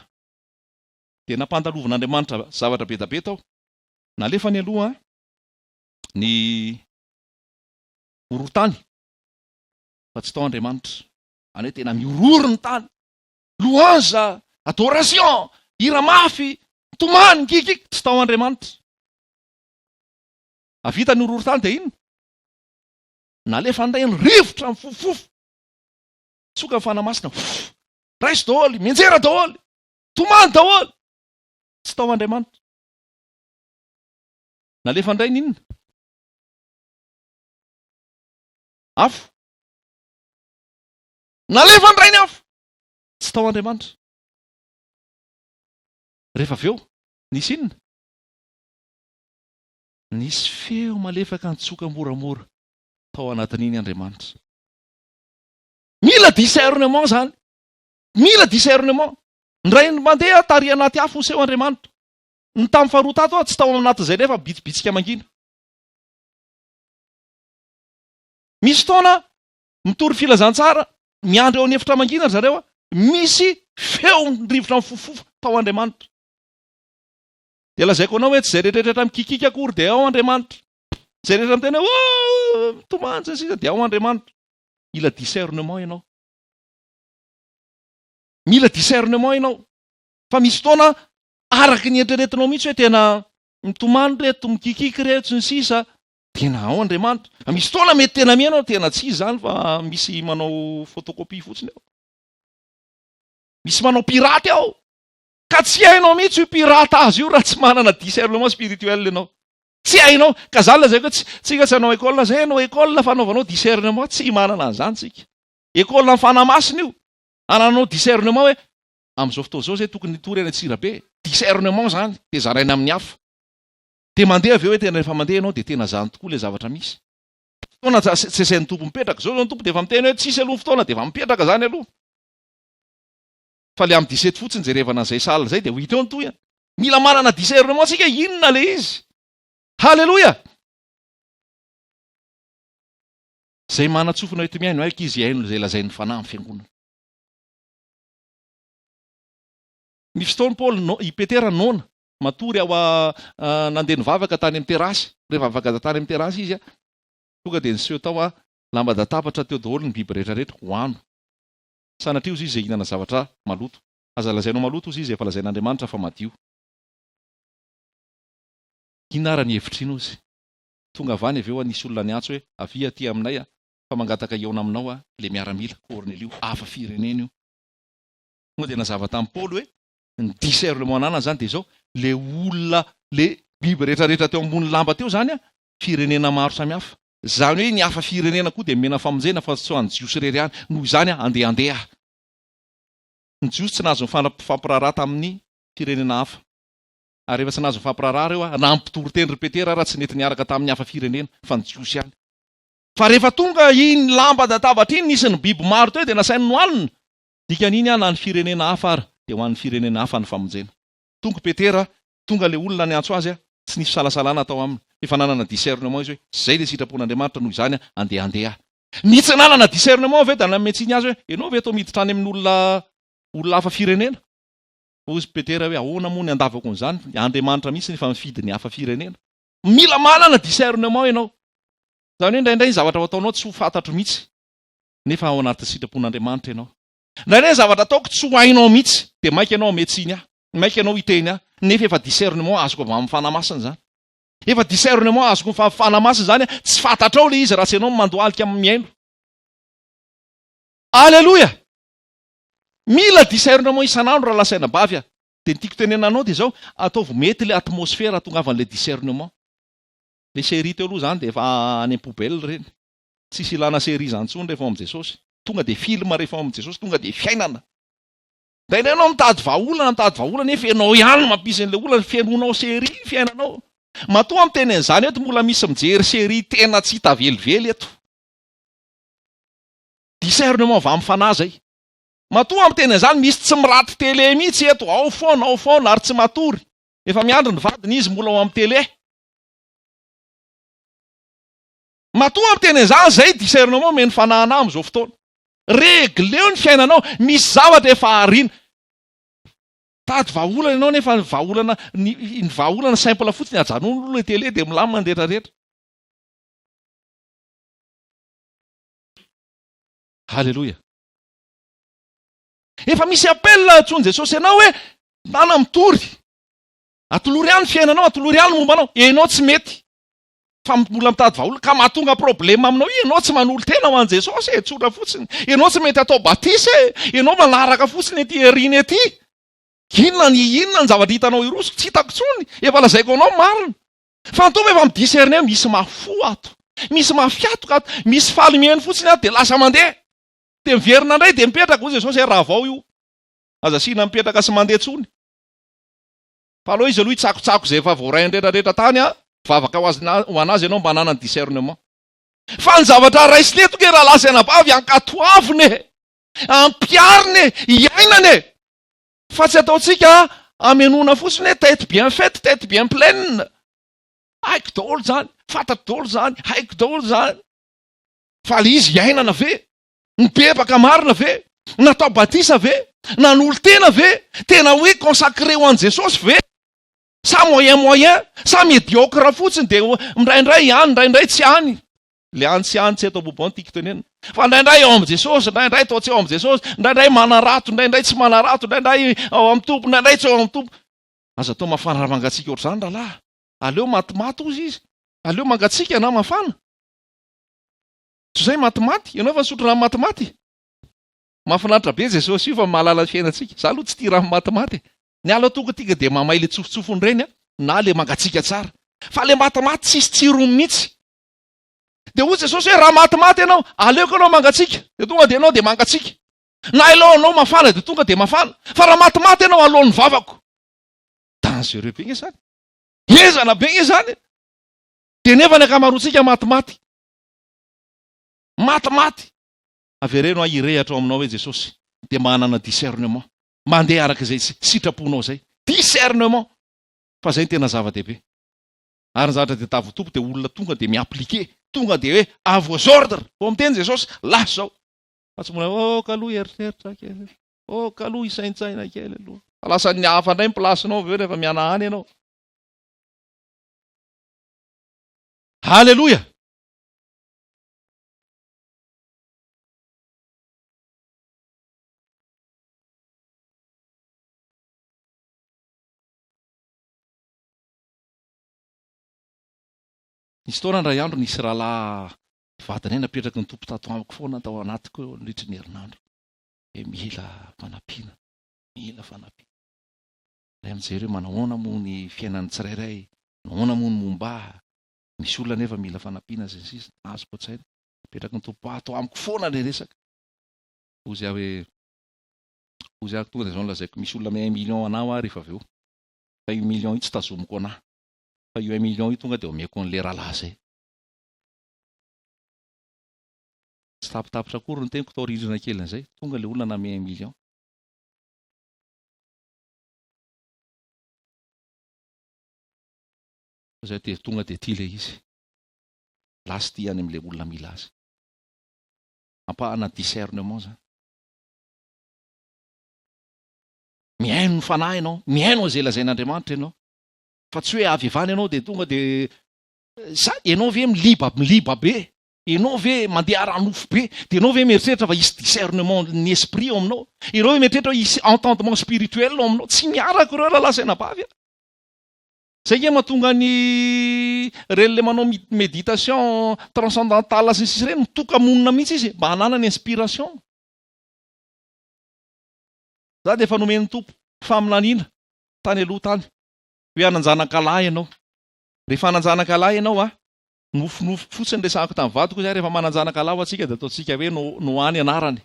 dia nampandalovin'Andriamanitra zavatra be dia be tao. Nalefany aloha ny horohon-tany. fa tsy tao Andriamanitra. Any hoe tena mihorohoro ny tany. Louange, adoration, hira mafy, tomany, kikiky, tsy tao Andriamanitra. Avita ny horohoro tany dia inona? Nalefa indray ny rivotra mifofofofo. Tsoka ny Fanahy Masina, raiso daholo, mianjera daholo, tomany daholo. Tsy tao Andriamanitra. Nalefa indray ny inona? Afo. Nalefa indray ny afo. Tsy tao Andriamanitra. Rehefa avy eo, nisy inona? Nisy feo malefaka nitsoka moramora tao anatin'iny Andriamanitra. Mila discernement zany. Mila discernement. Indray mandeha tary anaty afo niseho Andriamanitra. Ny tamin'ny faharoa tato aho tsy tao anatin'izay nefa bitsibitsika mangina. Misy fotoana mitory filazantsara, miandry eo an'efitra mangina ry zareo, misy feo rivotra mifofofofo tao Andriamanitra. Dia lazaiko anao hoe tsy izay rehetrarehetra mikikiaka akory dia ao Andriamanitra. Izay rehetra miteny hoe oh, mitomany sy ny sisa dia ao Andriamanitra. Mila discernement ianao. Mila discernement ianao. Fa misy fotoana araka ny eritreretinao mihitsy hoe tena mitomany reto, mikikiky reto sy ny sisa, tena ao Andriamanitra. Fa misy fotoana mety tena mihaino aho, tena tsy izy izany fa misy manao photocopie fotsiny ao. Misy manao pirate ao. Ka tsy hainao mihitsy io pirate azy io raha tsy manana discernement spirituel ianao. Tsy hainao. Ka zany lazaiko hoe tsy tsika tsy hanao école zay hanao école fanaovanao discernement tsy manana an'izany tsika. École ny fanahy masina io. Anananao discernement hoe amin'izao fotoana izao zay tokony hitory any Antsirabe. Discernement zany dia zaraina amin'ny hafa. Dia mandeha avy eo hoe tena rehefa mandeha ianao dia tena zany tokoa ilay zavatra misy. Fotoana tsy asain'ny Tompo mipetraka. Izao izao ny Tompo dia efa miteny hoe tsisy aloha ny fotoana dia efa mipetraka zany aloha. Fa le am 17 fotsiny jerevana an'izay salle zay dia ho hita eo ny tohiny. Mila manana discernement tsika inona le izy. Haleloia! Zay manan-tsofina eto mihaino aika izy hihaino izay lazain'ny Fanahy amin'ny fiangonana. Ny fotoana Paoly no, i Petera noana, matory ao a, nandeha nivavaka tany amin'ny terasy. Rehefa afaka tany amin'ny terasy izy, tonga dia niseho tao a, lamba-databatra teo daholo ny biby rehetra rehetra, hoano. Sanatria ozy izy izay hihinana zavatra maloto. Aza lazainao maloto ozy izy efa lazain'Andriamanitra fa madio. Inona ara ny hevitr'iny ozy? Tonga avy any avy eo nisy olona niantso hoe avia aty aminay a, fa mangataka hihaona aminao a, le miaramila, Kornelio, hafa firenena io. Tonga dia nazava tamin'i Paoly hoe ny discernement ananany izany dia izao, le olona, le biby rehetra rehetra teo ambony lamba teo izany a, firenena maro samihafa. Izany hoe ny hafa firenena koa dia mena famonjena fa tsy ho an'ny Jiosy irery ihany. Noho izany andehandeha. Ny Jiosy tsy nahazo nifampiraharaha tamin'ny firenena hafa. Ary rehefa tsy nahazo nifampiraharaha ireo, na ny mpitory teny ry Petera ara tsy nety niaraka tamin'ny hafa firenena fa ny Jiosy ihany. Fa rehefa tonga iny lamba-databatra iny nisy ny biby maro teo dia nasainy nohanina. Dikan'iny na ny firenena hafa ara dia ho an'ny firenena hafa ny famonjena. Tonga Petera, tonga ilay olona niantso azy, tsy nisy fisalasalana tao aminy. Efa nanana discernement izy hoe, izay ilay sitrapon'Andriamanitra, noho izany andeha handeha. Ny tsy nanana discernement ve dia nanome tsiny azy hoe, ianao ve toa miditra any amin'olona olona hafa firenena? Hoy izy Petera hoe, ahoana moa ny handavako an'izany? Andriamanitra mihitsy no efa mifidy ny hafa firenena. Mila manana discernement ianao. Izany hoe indraindray ny zavatra ho ataonao tsy ho fantatro mihitsy, nefa ao anatin'ny sitrapon'Andriamanitra ianao. Indraindray ny zavatra ataoko tsy ho hainao mihitsy, dia maika ianao hamehy tsiny ahy, maika ianao hiteny ahy, nefa efa discernement azoko avy amin'ny Fanahy Masina izany. Efa discernement azoko ny Fanahy Masina izany, tsy fantatrao ilay izy raha tsy ianao no mandohalika mihaino. Aleloia! Mila discernement isan'andro rahalahy sy anabavy a! Dia ny tiako tenenana anao dia izao, ataovy mety ilay atmosphère hahatongavan'ilay discernement. Ilay série teo aloha izany dia efa any am-poubelle ireny. Tsisy ilana série izany intsony rehefa ao amin'i Jesosy. Tonga dia film rehefa ao amin'i Jesosy, tonga dia fiainana. Indraindray ianao mitady vahaolana, mitady vahaolana nefa ianao ihany no mampisy an'ilay olana, fenoinao série ny fiainanao. Matoa miteny an'izany eto mbola misy mijery série tena tsy hita velively eto. Discernement avy amin'ny fanahy izay. Matoa miteny an'izany misy tsy miraty télé mihitsy eto, ao foana, ao foana ary tsy matory. Efa miandry ny vadiny izy mbola ao amin'ny télé. Matoa miteny an'izany izay discernement omeny fanahy anah amin'izao fotoana. Regleo ny fiainanao, misy zavatra efa arina. Tady vahaolana ianao nefa ny vahaolana ny, ny vahaolana simple fotsiny ajanony aloha ilay télé dia milamina ny rehetra rehetra. Haleloia. Efa misy appel antsoin'i Jesosy anao hoe ndana mitory. Atolory ahy ny fiainanao, atolory ahy ny momba anao. Enao tsy mety. Fa mbola mitady vahaolana ka mahatonga problème aminao io, ianao tsy manolo-tena ho an'i Jesosy e, tsotra fotsiny. Ianao tsy mety atao batisa e, ianao manaraka fotsiny ety aoriana ety. Inona ny inona ny zavatra hitanao hiroso? Tsy hitako intsony, efa lazaiko anao ny marina. Fa ny Tompo efa mi-discerner misy mahafoha ato, misy mahafiatoka ato, misy faly mihaino fotsiny ato dia lasa mandeha. Dia miverina indray dia mipetraka, hoy Jesosy hoe ravao io. Aza asiana mipetraka sy mandeha intsony. Fa aleo izy aloha hitsakotsako izay efa voarainy rehetra rehetra tany a, vavaka ho azy ho an'azy ianao mba hananany discernement. Fa ny zavatra raisina eto nge rahalahy sy anabavy ankatoavina e! Ampiharina e! Iainana e! Fa tsy ataontsika amenoana fotsiny hoe tête bien faite, tête bien pleine. Haiko daholo izany, fantatro daholo izany, haiko daholo izany. Fa le izy iainana ve? Nibebaka marina ve? Natao batisa ve? Nanolo-tena ve? Tena hoe consacré ho an'i Jesosy ve? Sa moyen moyen? Sa mediocre fotsiny dia indraindray any, indraindray tsy any? Le any tsy any tsy eto Bobon tiako tenenina. Fa indraindray ao amin'i Jesosy, indraindray toa tsy ao amin'i Jesosy, indraindray manarato, indraindray tsy manarato, indraindray ao amin'ny Tompo, indraindray tsy ao amin'ny Tompo. Aza atao mafana raha mangatsiaka ohatr'izany rahalahy. Aleo matimaty hozy izy. Aleo mangatsiaka na mafana. Tsy izay matimaty. Ianao efa nisotro rano matimaty? Mahafinaritra be Jesosy io fa mahalala ny fiainantsika. Za aloha tsy tia rano matimaty e. Ny ahy aloha tonga tonga dia mamay le tsofotsofony ireny a, na le mangatsiaka tsara. Fa le matimaty tsisy tsirony mihitsy. Dia hoy Jesosy hoe raha matimaty ianao, aleoko ianao mangatsiaka, dia tonga dia ianao dia mangatsiaka. Na aleo ianao mafana dia tonga dia mafana. Fa raha matimaty ianao aloan'ny vavako. Dangereux be nge izany. Henjana be nge izany. Dia nefa ny ankamaroantsika matimaty. Matimaty. Avereno aho hirehatra ao aminao hoe Jesosy dia manana discernement. Mandeha araka izay sitraponao izay. Discernement. Fa izay no tena zava-dehibe. Ary ny zavatra tadiavin'ny Tompo dia olona tonga dia mi-appliquer, tonga dia hoe à vos ordres. Vao miteny Jesosy, lasa izao. Fa tsy mbola hoe oh kaloha hieritreritra kely, oh kaloha hisaintsaina kely aloha. Fa lasan'ny hafa indray ny place-nao avy eo rehefa mihanahana ianao. Haleloia! Nisy fotoana indray andro nisy rahalahy vadinay napetraky ny Tompo tato amiko foana tao anatiko eo nandritry ny herinandro hoe mila fanampiana, mila fanampiana. Ilay mijery hoe manahoana moa ny fiainan'ny tsirairay, manahoana moa ny momba ahy, misy olona nefa mila fanampiana sy ny sisa, azoko an-tsaina. Napetraky ny Tompo ato amiko foana ilay resaka. Hozy aho hoe, hozy aho tonga dia izao no lazaiko, misy olona ame un million anah hoa rehefa avy eo. Fa io million io tsy tazomiko anah. Fa io un million io tonga dia omeko an'ilay rahalahy zay. Tsy tapitapitra akory ny teniko tao rindrina kelin'izay, tonga ilay olona name un million. Zay dia tonga dia ity ilay izy. Lasa ity any amin'ilay olona mila azy. Ampahana discernement zany. Mihaino ny fanahy ianao, mihaino an'izay lazain'Andriamanitra ianao. Fa tsy hoe avy avy any ianao dia tonga dia sa ianao ve miliba miliba be? Ianao ve mandeha ara-nofo be? Dia ianao ve mieritreritra fa hisy discernement ny esprit ao aminao? Ianao ve mieritreritra hoe hisy entendement spirituel ao aminao? Tsy miaraka ireo rahalahy sy anabavy a! Zay nge mahatonga ny reny le manao méditation transcendantale sy ny sisa ireny mitoka-monina mihitsy izy mba hananany inspiration. Za dia efa nomen'ny Tompo faminaniana tany aloha tany hoe hanan-janaka lahy ianao. Rehefa hanan-janaka lahy ianao a, nofinofiko fotsiny resahako tamin'ny vadiko izy rehefa manan-janaka lahy ho antsika dia ataontsika hoe Noa ny anarany.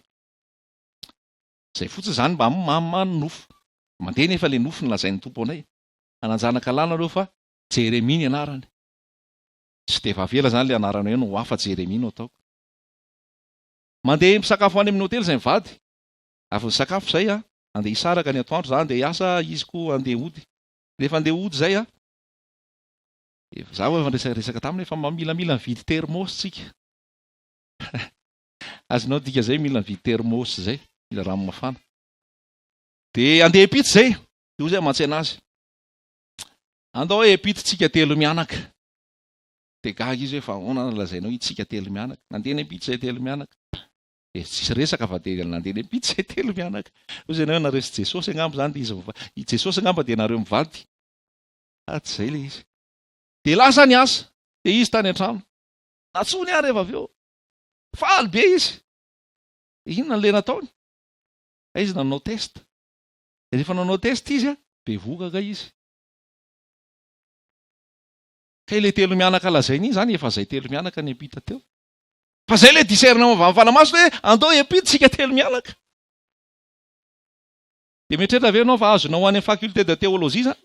Zay fotsiny zany mba manonofy. Mandeha nefa le nofy nolazain'ny Tompo anay. Hanan-janaka lahy nareo fa Jeremia ny anarany. Tsy dia vavela zany le anarany hoe Noa fa Jeremia no ataoko. Mandeha misakafo any amin'ny hotely zay mivady. Avy nisakafo izay aho, andeha hisaraka ny atoandro, za andeha hiasa, izy koa andeha hody. Rehefa andeha hody izay aho, efa za efa niresaresaka taminy hoe efa mba mila mividy thermos tsika. Azonao dika zay mila mividy thermos zay, mila rano mafana. Dia andeha hiampita izay, dia hoy zay mantsena azy, andao hoe hiampita tsika telo mianaka. Dia gaga izy hoe fa ahoana no lazainao itsika telo mianaka. Nandeha niampita izay telo mianaka. Dia tsisy resaka fa dia nandeha niampita izay telo mianaka. Hoy izy ianao nareo sy Jesosy angamba izany dia izy miva-, i Jesosy angamba dia nareo mivady. Ah tsy izay ilay izy. Dia lasa ny asa, dia izy tany an-trano. Nantsoiny aho rehefa avy eo. Faly be izy. Inona no le nataony? Hay izy nanao test. Rehefa nanao test izy, bevohoka izy. Kay ilay telo mianaka lazainy iny izany efa izay telo mianaka niampita teo. Fa izay ilay discernement avy amin'ny Fanahy Masina hoe andao hiampita isika telo mianaka. Dia mieritreritra ve ianao fa azonao any amin'ny faculté de théologie izany?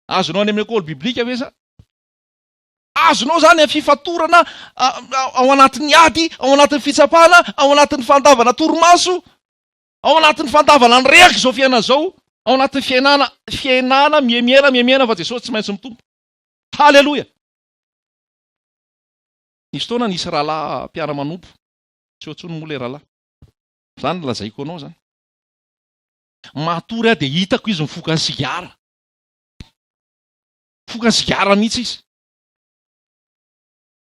Azonao any amin'ny école biblique ve izany? Azonao izany amin'ny fifatorana ao anatin'ny ady, ao anatin'ny fitsapana, ao anatin'ny fandavana torimaso, ao anatin'ny fandavana ny rehaka izao fiainana izao, ao anatin'ny fiainana, fiainana mihemihena, mihemihena fa Jesosy tsy maintsy mitombo. Haleloia! Nisy fotoana nisy rahalahy mpiara-manompo, tsy eo intsony moa ilay rahalahy. Izany no lazaiko anao izany. Matory aho dia hitako izy mifoka sigara. Mifoka sigara mihitsy izy.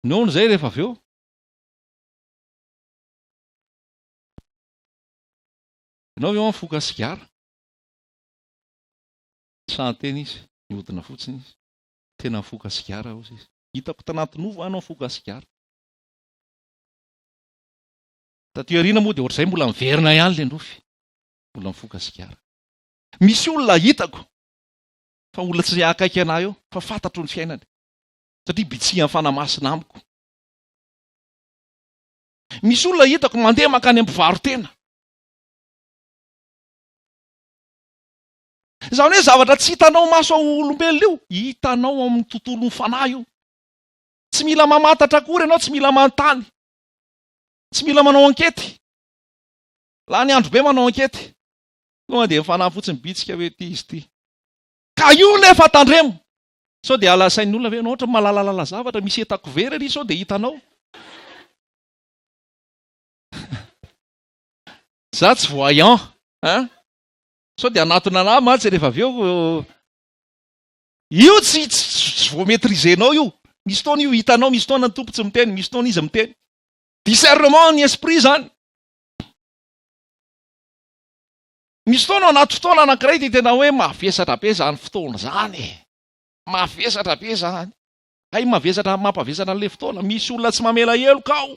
Noana izay rehefa avy eo. Ianao ve mifoka sigara? Tsy sahy niteny izy, nihodina fotsiny izy. Tena mifoka sigara hozy izy. Hitako tanaty nofy anao mifoka sigara. Taty aoriana moa dia ohatr'izay mbola miverina ihany ilay nofy. Mbola mifoka sigara. Misy olona hitako fa olona tsy akaiky anah eo fa fantatro ny fiainany satria bitsihan'ny Fanahy Masina amiko. Misy olona hitako mandeha mankany amin'ny mpivaro-tena. Izany hoe zavatra tsy hitanao maso ao olombelona io, hitanao ao amin'ny tontolon'ny fanahy io. Tsy mila mamantatra akory ianao, tsy mila manontany. Tsy mila manao ankety. Lany andro be manao ankety. Tonga dia ny fanahy fotsiny bitsika hoe ity izy ity. Ka io nefa tandremo. Sao dia alasain'ny olona ve ianao ohatra malalalala zavatra, misy entako very ary sao dia hitanao. Za tsy voyant, hein? Sao dia hanatona anah mantsy rehefa avy eo. Io tsy tsy vao maitriser-nao io. Misy fotoana io hitanao, misy fotoana ny Tompo tsy miteny, misy fotoana izy miteny. Discernement ny esprit zany. Misy fotoana ao anaty fotoana anankiray dia tena hoe mavesatra be zany fotoana zany e. Mavesatra be zany. Hay mavesatra mampavesatra an'ilay fotoana. Misy olona tsy mamela heloka ao.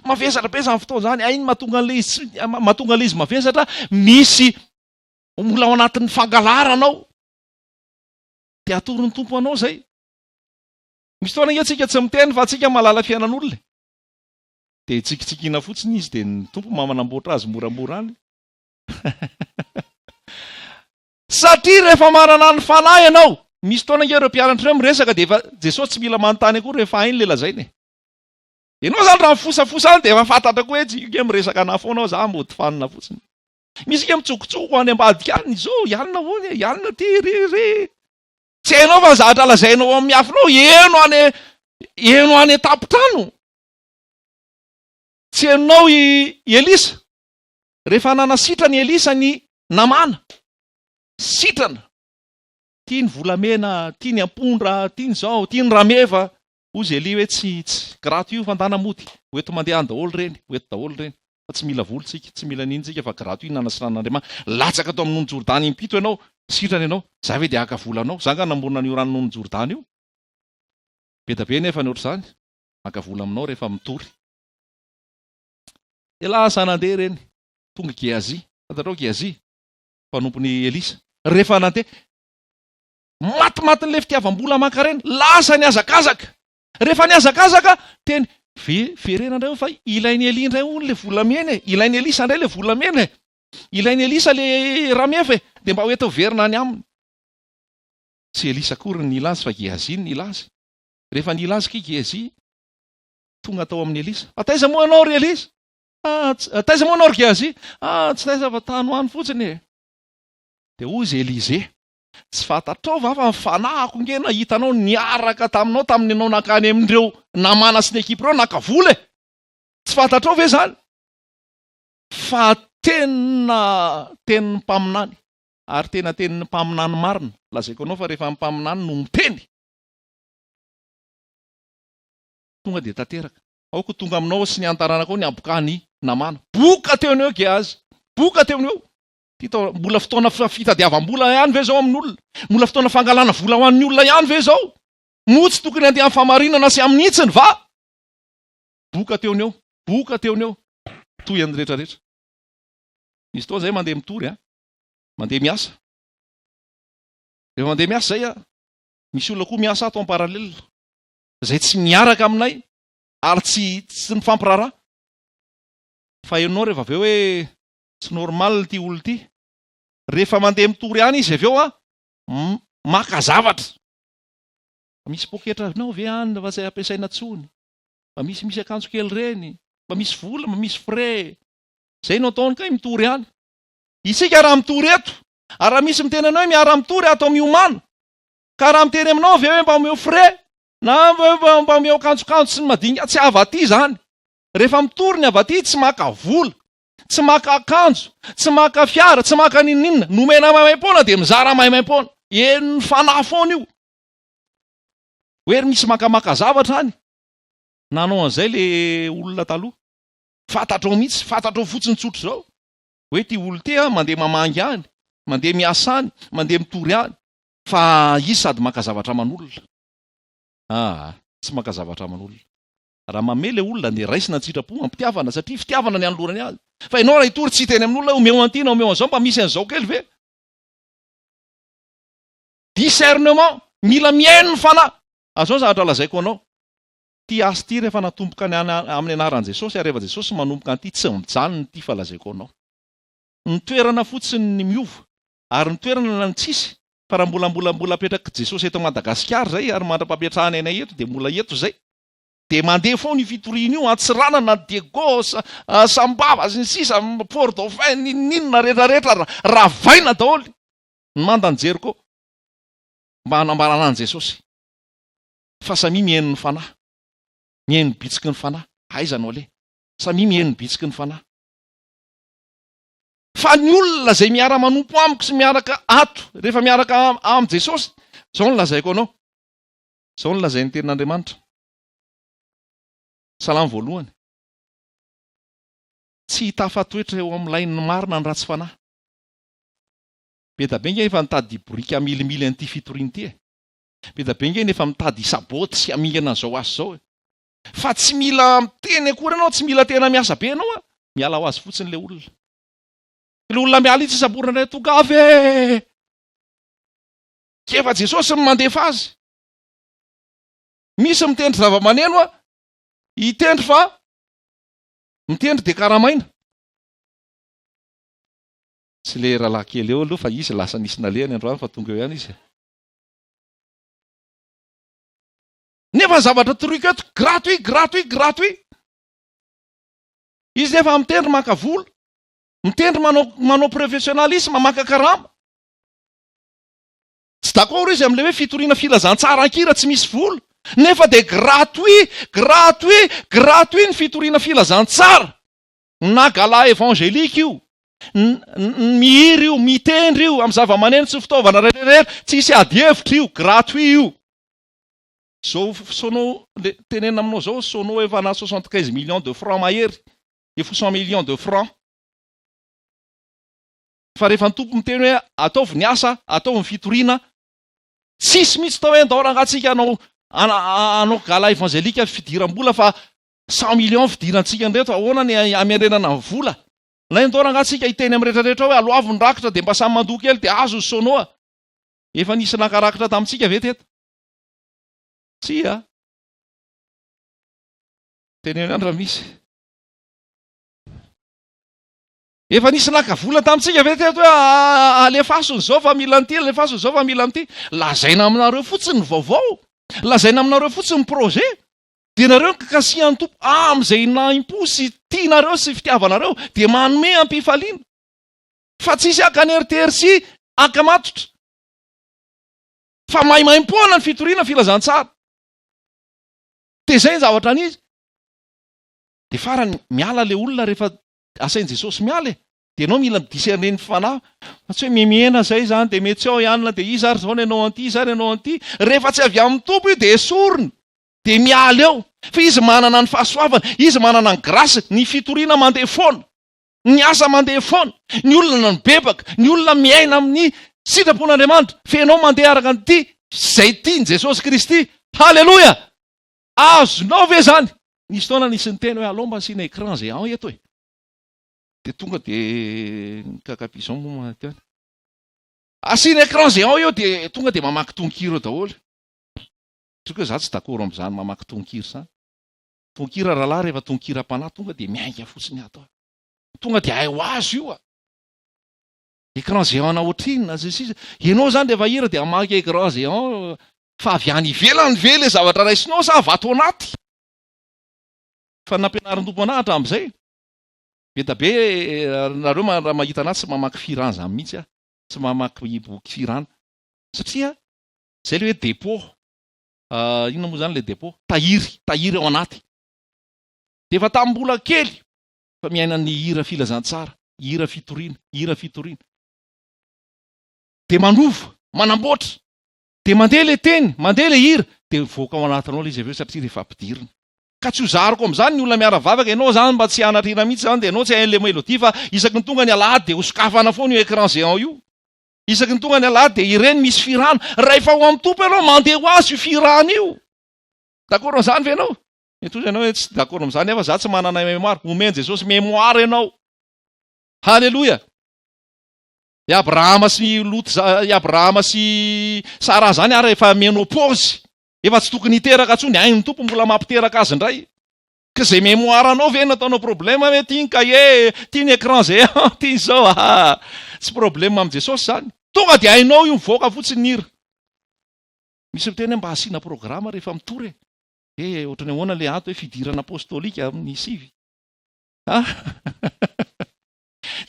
Mavesatra be zany fotoana zany. Hay ny mahatonga an'ilay izy tsy mahatonga an'ilay izy mavesatra, misy mbola ao anatin'ny fangalarana ao. Dia atoron'ny Tompo anao zay. Misy fotoana ange tsika tsy miteny fa tsika mahalala fiainan'olona e. Dia tsikitsikiana fotsiny izy dia ny Tompo manamboatra azy moramora any. Satria rehefa manana ny Fanahy ianao, misy fotoana ange ireo mpianatra ireo miresaka dia efa Jesosy tsy mila manontany akory rehefa hainy ilay lazainy e. Ianao zany raha mifosafosa any dia efa fantatra koa hoe tsy io nge miresaka anah foana ao za mody fanina fotsiny. Misy nge mitsokotsoko any ambadika any izao, ianona hono e, ianona ty ry ry. Tsy hainao fa ny zavatra lazainao ao amin'ny miafina ao heno any heno any an-tampon-trano. Tsy henonao i Elisa? Rehefa nanasitrana i Elisa ny Namana, sitrana, tia ny volamena, tia ny ampondra, tia ny izao, tia ny rameva, hozy Elia hoe tsy, tsy, gratuit io fa ndana mody, ho eto mandeha any daholo ireny, ho eto daholo ireny, fa tsy mila vola tsika, tsy mila n'inona tsika fa gratuit nanasitranan'Andriamanitra, latsaka tao amin'ny nony Jordany impito ianao, sitrana ianao, za ve dia haka vola anao, za nga namorona an'io rano nony Jordany io? Be da be nefa ny ohatr'izany, maka vola aminao rehefa mitory. Dia lasa nandeha ireny, tonga Gehazi, fantatrao Gehazi, mpanompon'i Elisa. Rehefa nandeha, matimatin'ilay fitiavam-bola aman-karena, lasa nihazakazaka. Rehefa nihazakazaka, teny, ve, verena indray fa ilain'i Elia indray hono ilay volamena e, ilain'i Elisa indray ilay volamena e, ilain'i Elisa ilay rameva e, dia mba ho ento verina any aminy. Tsy Elisa akory no nila azy fa Gehazi no nila azy. Rehefa nila azy kay Gehazi, tonga tao amin'i Elisa. Fa taiza moa ianao ry Elisa? Ah, taiza moa ianao ry Gehazi? Ah, tsy taiza fa tany ho any fotsiny e. Dia hoy izy Elize, tsy fantatrao va fa ny fanahiko nge nahita anao niaraka taminao tamin'ny ianao nankany amin'ireo namana sy ny ekipa ireo naka vola e. Tsy fantatrao ve izany? Fa tena tenin'ny mpaminany, ary tena tenin'ny mpaminany marina. Lazaiko anao fa rehefa ny mpaminany no miteny, tonga dia tanteraka. Aoka ho tonga aminao sy ny antaranakao ny habokan'i Namana. Boka teo no eo Gehazy. Boka teo no eo. Ty tao, mbola fotoana fitadiavam-bola ihany ve izao amin'olona? Mbola fotoana fangalana vola ho an'ny olona ihany ve izao? Moa tsy tokony handeha amin'ny fahamarinana sy amin'ny hitsiny va? Boka teo no eo. Boka teo no eo. Toy an'ny rehetra rehetra. Misy fotoana izay mandeha mitory an. Mandeha miasa. Rehefa mandeha miasa izay an, misy olona koa miasa ato en parallèle. Izay tsy miaraka aminay ary tsy tsy mifampiraharaha. Fa henonao rehefa avy eo hoe tsy normal ity olona ity. Rehefa mandeha mitory any izy avy eo an, maka zavatra. Misy poketra anao ve any fa tsy ampiasaina intsony? Mba misy misy akanjo kely ireny, mba misy vola, mba misy frais. Izay no ataony kay mitory any. Isika raha mitory eto, ary raha misy miteny anao hoe miara-mitory ato amin'ny Omana, ka raha miteny aminao avy eo hoe mba omeo frais, na mba mba omeo akanjokanjo sy ny madinika, tsy avy aty izany. Rehefa mitory ny avy aty tsy maka vola, tsy maka akanjo, tsy maka fiara, tsy maka n'inon'inona. Nomena maimaimpoana dia mizara maimaimpoana. Henon'ny fanahy foana io. Hoe ry misy makamaka zavatra any. Nanao an'izay le olona taloha. Fantatrao mihitsy, fantatrao fotsiny tsotra izao. Hoe ity olona ity an, mandeha mamangy any, mandeha miasa any, mandeha mitory any. Fa izy sady maka zavatra aman'olona. Aa, tsy maka zavatra aman'olona. Raha mamehy ilay olona dia raisina an-tsitrapo, am-pitiavana, satria fitiavana ny anolorany azy. Fa ianao raha hitory tsy hiteny amin'olona hoe omeo an'ity na omeo an'izao, mba misy an'izao kely ve? Discernement, mila mihaino ny fanahy. Azao ny zavatra lazaiko anao, ity asa ity rehefa natomboka ny amin'ny anaran'i Jesosy ary rehefa Jesosy manomboka an'ity tsy mijanona ity fa lazaiko anao. Ny toerana fotsiny ny miova ary ny toerana ny tsisy fa raha mbola mbola mbola apetrak'i Jesosy eto Madagasikara izay ary mandra-pametrahany anay eto dia mbola eto izay. Dia mandeha foana io fitoriana io, Antsiranana, Diego, Sambava sy ny sisa, Port Dauphin, n'inon'inona rehetra rehetra, ravaina daholo ny mandan'i Jeriko mba hanambarana an'i Jesosy. Fa samia mihaino ny Fanahy, mihaino ny bitsiky ny Fanahy, aiza no aleha? Samia mihaino ny bitsiky ny Fanahy. Fa ny olona izay miara-manompo amiko sy miaraka ato, rehefa miaraka amin'i Jesosy, izao no lazaiko anao, Izao no lazain'ny Tenin'Andriamanitra, Salamo voalohany, Tsy hitafatoetra eo amin'ny lain'ny marina ny ratsy fanahy. Be da be nge efa nitady boriky hamilimily an'ity fitoriana ity e! Be da be nge ny efa mitady hisaboty sy hamingana an'izao asa izao e! Fa tsy mila miteny akory ianao, tsy mila tena miasa be ianao a! Miala ho azy fotsiny ilay olona. Ilay olona miala io tsy samborina indray, tongava e! Efa Jesosy no mandefa azy. Misy mitendry zava-maneno a, hitendry fa mitendry dia karamaina. Tsy le rahalahy kely eo aloha fa izy lasa nisy nalehany androany fa tonga eo ihany izy. Nefa ny zavatra toriko eto gratuit, gratuit, gratuit. Izy nefa mitendry maka vola, mitendry manao manao professionnalisme maka karama. Tsy d'accord izy amin'ilay hoe fitoriana filazantsara an-kira tsy misy vola, nefa dia gratuit, gratuit, gratuit ny fitoriana filazantsara. Na gala évangélique io, mihira io, mitendry io, amin'ny zava-maneno sy fitaovana rehetra, tsisy ady hevitra io, gratuit io. Zao sono le tenenina aminao zao, sono efa na 75 millions de francs mahery, efa 100 millions de francs. Fa rehefa ny Tompo miteny hoe ataovy ny asa, ataovy ny fitoriana, tsisy mihitsy tao hoe ndao rangaha tsika hanao hanao gala évangélique fidiram-bola fa 100 millions fidirantsika an'ireto, ahoana ny hamerenana ny vola? Na ndao rangaha tsika hiteny amin'ny rehetra rehetra hoe aloavy ny rakitra dia mba samy mandoa kely dia azo ny sono a! Efa nisy naka rakitra tamintsika ve teto? Tsia. Teneno ihany raha misy. Efa nisy naka vola tamintsika ve teto hoe alefaso ny zao fa mila an'ity, alefaso ny zao fa mila an'ity. Lazaina aminareo fotsiny ny vaovao, lazaina aminareo fotsiny ny projet, dia nareo no kasihan'ny Tompo amin'izay nahim-po sy tianareo sy fitiavanareo dia manome am-pifaliana. Fa tsisy haka aneritery sy haka matotra. Fa maimaimpoana ny fitoriana filazantsara. Dia izay ny zavatra nisy. Dia farany miala ilay olona rehefa asain'i Jesosy miala e! Dia ianao mila mi-discerner ny fanahy fa tsy hoe mihemihena zay izany dia mety tsy ao i anona dia iza ary izao ny anao an'ity, iza ary anao an'ity. Rehefa tsy avy amin'ny Tompo io dia esoriny, dia miala eo. Fa izy manana ny fahasoavana, izy manana ny grâce, ny fitoriana mandeha foana, ny asa mandeha foana, ny olona mibebaka, ny olona miaina amin'ny sitrapon'Andriamanitra. Fa ianao mandeha araka an'ity izay tian'i Jesosy Kristy. Haleloia! Azonao ve izany? Nisy fotoana nisy niteny hoe alao mba asiana écran géant eto e. Dia tonga dia ny kaka bison moa maty any. Asiana écran géant eo dia tonga dia mamaky tononkira eo daholo. Satria koa za tsy d'accord amin'izany mamaky tononkira izany. Tononkira rahalahy rehefa tononkiram-panahy tonga dia miainga fotsiny ato. Tonga dia hay ho azy io a. Écran géant na ohatrinona sy ny sisa. Ianao izany rehefa hira dia hamaky écran géant fa avy any ivelany ve ilay zavatra raisinao sa avy ato anaty? Fa nampianarin'ny Tompo anah hatramin'izay. Be da be nareo raha mahita anah tsy mamaky fihirana izany mihitsy aho. Tsy mamaky boky fihirana. Satria izay ilay hoe dépôt. Inona moa izany ilay dépôt? Tahiry, tahiry ao anaty. Dia efa tamin'ny mbola kely fa miaina ny hira filazantsara, hira fitoriana, hira fitoriana. Dia manova. Manamboatra. Dia mandeha ilay teny, mandeha ilay hira, dia mivoaka ao anatinao ilay izy avy eo satria rehefa ampidirina. Ka tsy ho zariko amin'izany ny olona miara-vavaka, ianao izany mba tsy hanatrina mihitsy izany dia ianao tsy hahay ilay mélodie fa isaky ny tonga ny alahady dia hosokafana foana io écran géant io. Isaky ny tonga ny alahady dia ireny misy fihirana. Rahefa ao amin'ny Tompo ianao, mandeha ho azy io fihirana io. D'accord amin'izany ve ianao? Mety hoy ianao hoe tsy d'accord amin'izany nefa za tsy manana mémoire. Omen'i Jesosy mémoire ianao. Haleloia! I Abrahama sy Lot, i Abrahama sy Saraha zany ary efa ménopause. Efa tsy tokony hiteraka intsony, hain'ny Tompo mbola mampiteraka azy indray. Ka zay mémoire anao ve no ataonao problème hoe ty ny cahier, ty ny écran géant, ty izao ah. Tsy problème amin'i Jesosy zany. Tonga dia hainao io mivoaka fotsiny ny hira. Misy miteny hoe mba asiana programme rehefa mitory e. Eh, ohatran'ny ahoana le ato hoe fidirana apostolika amin'ny sivy. Ah.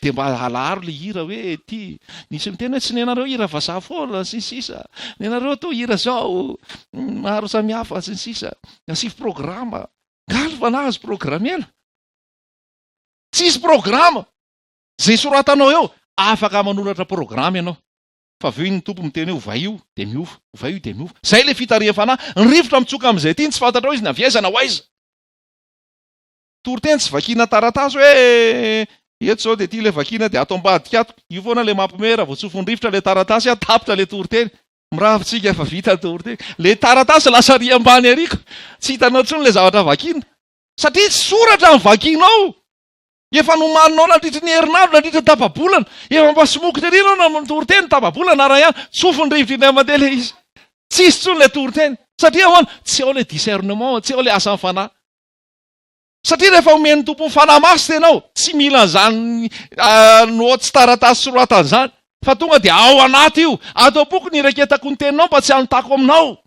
Dia mba alaharo le hira hoe ty. Nisy miteny hoe tsy nenareo hira vazaha foana sy ny sisa. Nenareo atao hira zao maro samihafa sy ny sisa. Asio programa. Galy fa nahazo programena. Tsisy programa. Zay soratanao eo, afaka manoratra programa ianao. Fa avy eo iny ny Tompo miteny hoe ovay io dia miova, ovay io dia miova. Zay le fitarihan'ny fanahy. Ny rivotra mitsoka amin'izay tiany tsy fantatrao izy na avy aiza na ho aiza. Toriteny tsy vakiana taratasy hoe eto zao dia ity ilay vakiana dia ato ambadika ato. Io foana ilay mampiomehy raha vao tsofin'ny rivotra ilay taratasy an, tapitra ilay toriteny. Miravo tsika fa vita ny toriteny. Ilay taratasy lasa ary ambany ary ko. Tsy hitanao intsony ilay zavatra vakiana. Satria tsy soratra ny vakianao. Efa nomaninao nandritry ny herinandro, nandritry ny tapa-bolana. Efa mba somoky tery ianao na mitoriteny tapa-bolana raha ihany. Tsofin'ny rivotra indray mandeha ilay izy. Tsisy intsony ilay toriteny. Satria ahoana? Tsy ao ilay discernement, tsy ao ilay asan'ny fanahy. Satria rehefa omen'ny Tompo ny Fanahy Masina ianao, tsy mila an'izany notes taratasy soratana izany, fa tonga dia ao anaty io. Ato am-poko ny ireketako ny teninao mba tsy hanotako aminao.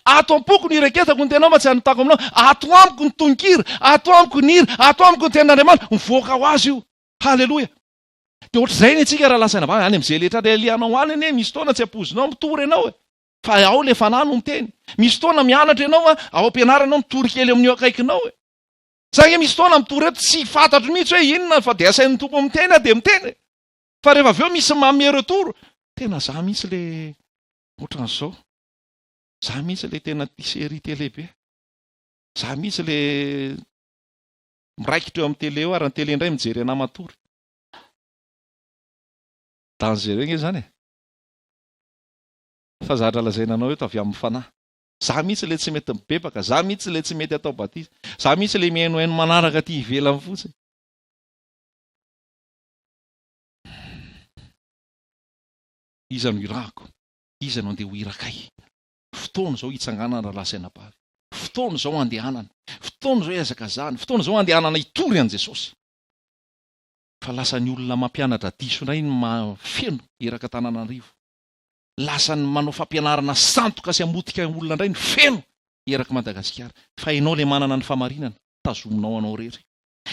Ato am-poko ny ireketako ny teninao mba tsy hanotako aminao. Ato amiko ny tononkira, ato amiko ny hira, ato amiko ny tenin'Andriamanitra. Mivoaka ho azy io. Haleloia. Dia ohatr'izay ny antsika raha lazaina vavy, any amin'izay letra alehanao any anie, misy fotoana tsy ampoizinao, mitory ianao e. Fa ao le fanahy no miteny. Misy fotoana mianatra ianao a, ao am-pianarana ianao mitory kely amin'io akaikinao e. Za ange misy fotoana mitory eto tsy fantatro mihitsy hoe inona fa dia asain'ny Tompo miteny aho dia miteny e. Fa rehefa avy eo misy manome retour, tena za mihitsy le ohatran'izao. Za mihitsy le tena tia série télé be. Za mihitsy le miraikitra eo amin'ny télé eo ary ny télé indray mijery anah matory. Dangereux nge zany e. Fa zatra lazaina anao eto avy amin'ny fanahy. Za mihitsy le tsy mety mibebaka, za mihitsy le tsy mety atao batisa, za mihitsy le mihainohaino manaraka aty ivelany fotsiny. Iza no irahako? Iza no andeha ho irakay? Fotoana izao hitsanganana rahalahy sy anabavy. Fotoana izao handehanana. Fotoana izao hihazakazahana. Fotoana izao handehanana hitory an'i Jesosy. Fa lasa ny olona mampianatra diso indray no mahafeno eraka Antananarivo. Lasa ny manao fampianarana sandoka sy hamotika olona indray no feno erak'i Madagasikara. Fa ianao ilay manana ny famarinana, tazominao anao irery.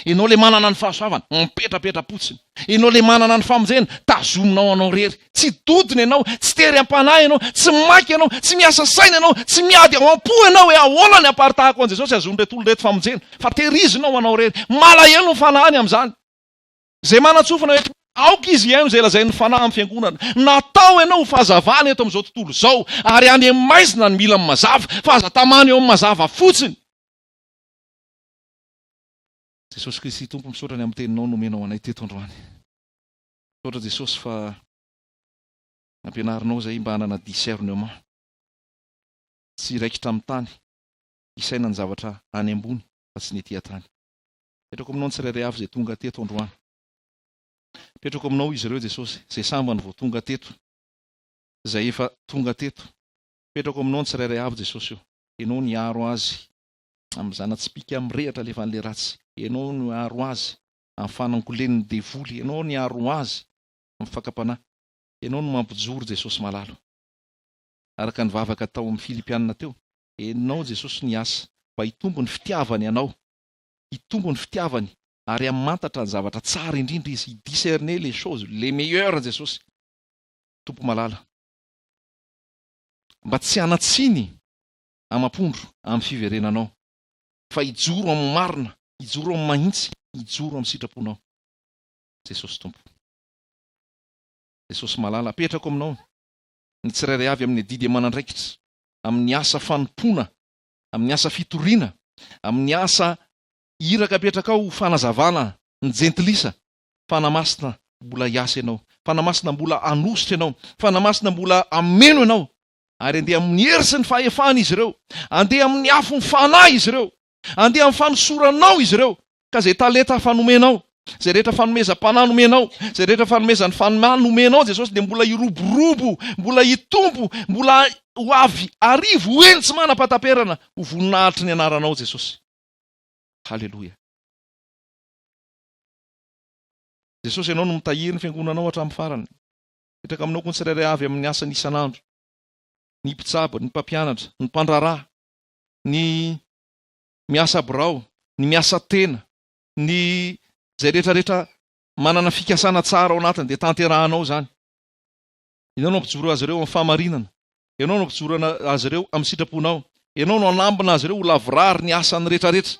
Ianao ilay manana ny fahasoavana, mipetrapetra-potsiny. Ianao ilay manana ny famonjena, tazominao anao irery. Tsy dodona ianao, tsy tery am-panahy ianao, tsy maika ianao, tsy miasa saina ianao, tsy miady ao am-po ianao hoe ahoana ny hamparitahako an'i Jesosy hahazoan'ireto olona ireto famonjena. Fa tehirizinao anao irery. Malahelo ny fanahiny amin'izany. Izay manan-tsofina eto, aoka izy hihaino izay lazain'ny Fanahy amin'ny fiangonana. Natao ianao ho fahazavana eto amin'izao tontolo izao, ary any amin'ny maizina no mila ny mazava, fa aza tamana eo amin'ny mazava fotsiny. Jesosy Kristy Tompo, misaotra ny amin'ny teninao nomenao anay teto androany. Misaotra Jesosy fa nampianarinao izay mba hanana discernement, tsy hiraikitra amin'ny tany, hisaina ny zavatra any ambony fa tsy ny ety an-tany. Apetrako aminao ny tsirairay avy izay tonga teto androany. Apetrako aminao izy ireo Jesosy, izay sambany vao tonga teto, izay efa tonga teto. Apetrako aminao ny tsirairay avy Jesosy o. Ianao niaro azy amin'ny zana-tsipìka mirehitra alefan'ilay ratsy. Ianao niaro azy amin'ny fanangolen'ny devoly. Ianao niaro azy amin'ny fakam-panahy. Ianao no mampijoro Jesosy malala. Araka ny vavaka tao amin'ny Filipiana teo, Ianao Jesosy niasa mba hitombo ny fitiavany anao hitombo ny fitiavany ary hamantatra ny zavatra tsara indrindra izy, hi-discerner les choses les meilleures Jesosy Tompo malala. Mba tsy hanan-tsiny amam-pondro amin'ny fiverenanao, fa hijoro amin'ny marina, hijoro amin'ny mahintsy, hijoro amin'ny sitraponao Jesosy Tompo. Jesosy malala, apetrako aminao. Ny tsirairay avy amin'ny adidy aman'andraikitra, amin'ny asa fanompoana, amin'ny asa fitoriana, amin'ny asa iraka apetrakao ho fanazavana ny jentilisa, Fanahy Masina mbola hiasa ianao, Fanahy Masina mbola hanositra ianao, Fanahy Masina mbola hameno ianao, ary handeha amin'ny hery sy ny fahefana izy ireo, handeha amin'ny afon'ny Fanahy izy ireo, handeha amin'ny fanosoranao izy ireo, ka izay talenta hafa nomenao, izay rehetra fanomezam-panahy nomenao, izay rehetra fanomezan'ny Fanahy nomenao Jesosy dia mbola hiroborobo, mbola hitombo, mbola ho avy arivo heny tsy manam-pahataperana ho voninahitry ny anaranao Jesosy. Haleloia. Jesosy ianao no mitahiry ny fiangonanao hatramin'ny farany. Mipetraka aminao koa ny tsirairay avy amin'ny asany isan'andro. Ny mpitsabo, ny mpampianatra, ny mpandraharaha, ny miasa birao, ny miasa tena, ny izay rehetra rehetra manana fikasana tsara ao anatiny dia tanterahanao izany. Ianao no hampijoro azy ireo amin'ny fahamarinana. Ianao no hampijoro azy ireo amin'ny sitraponao. Ianao no hanambina azy ireo ho lavorary ny asany rehetra rehetra.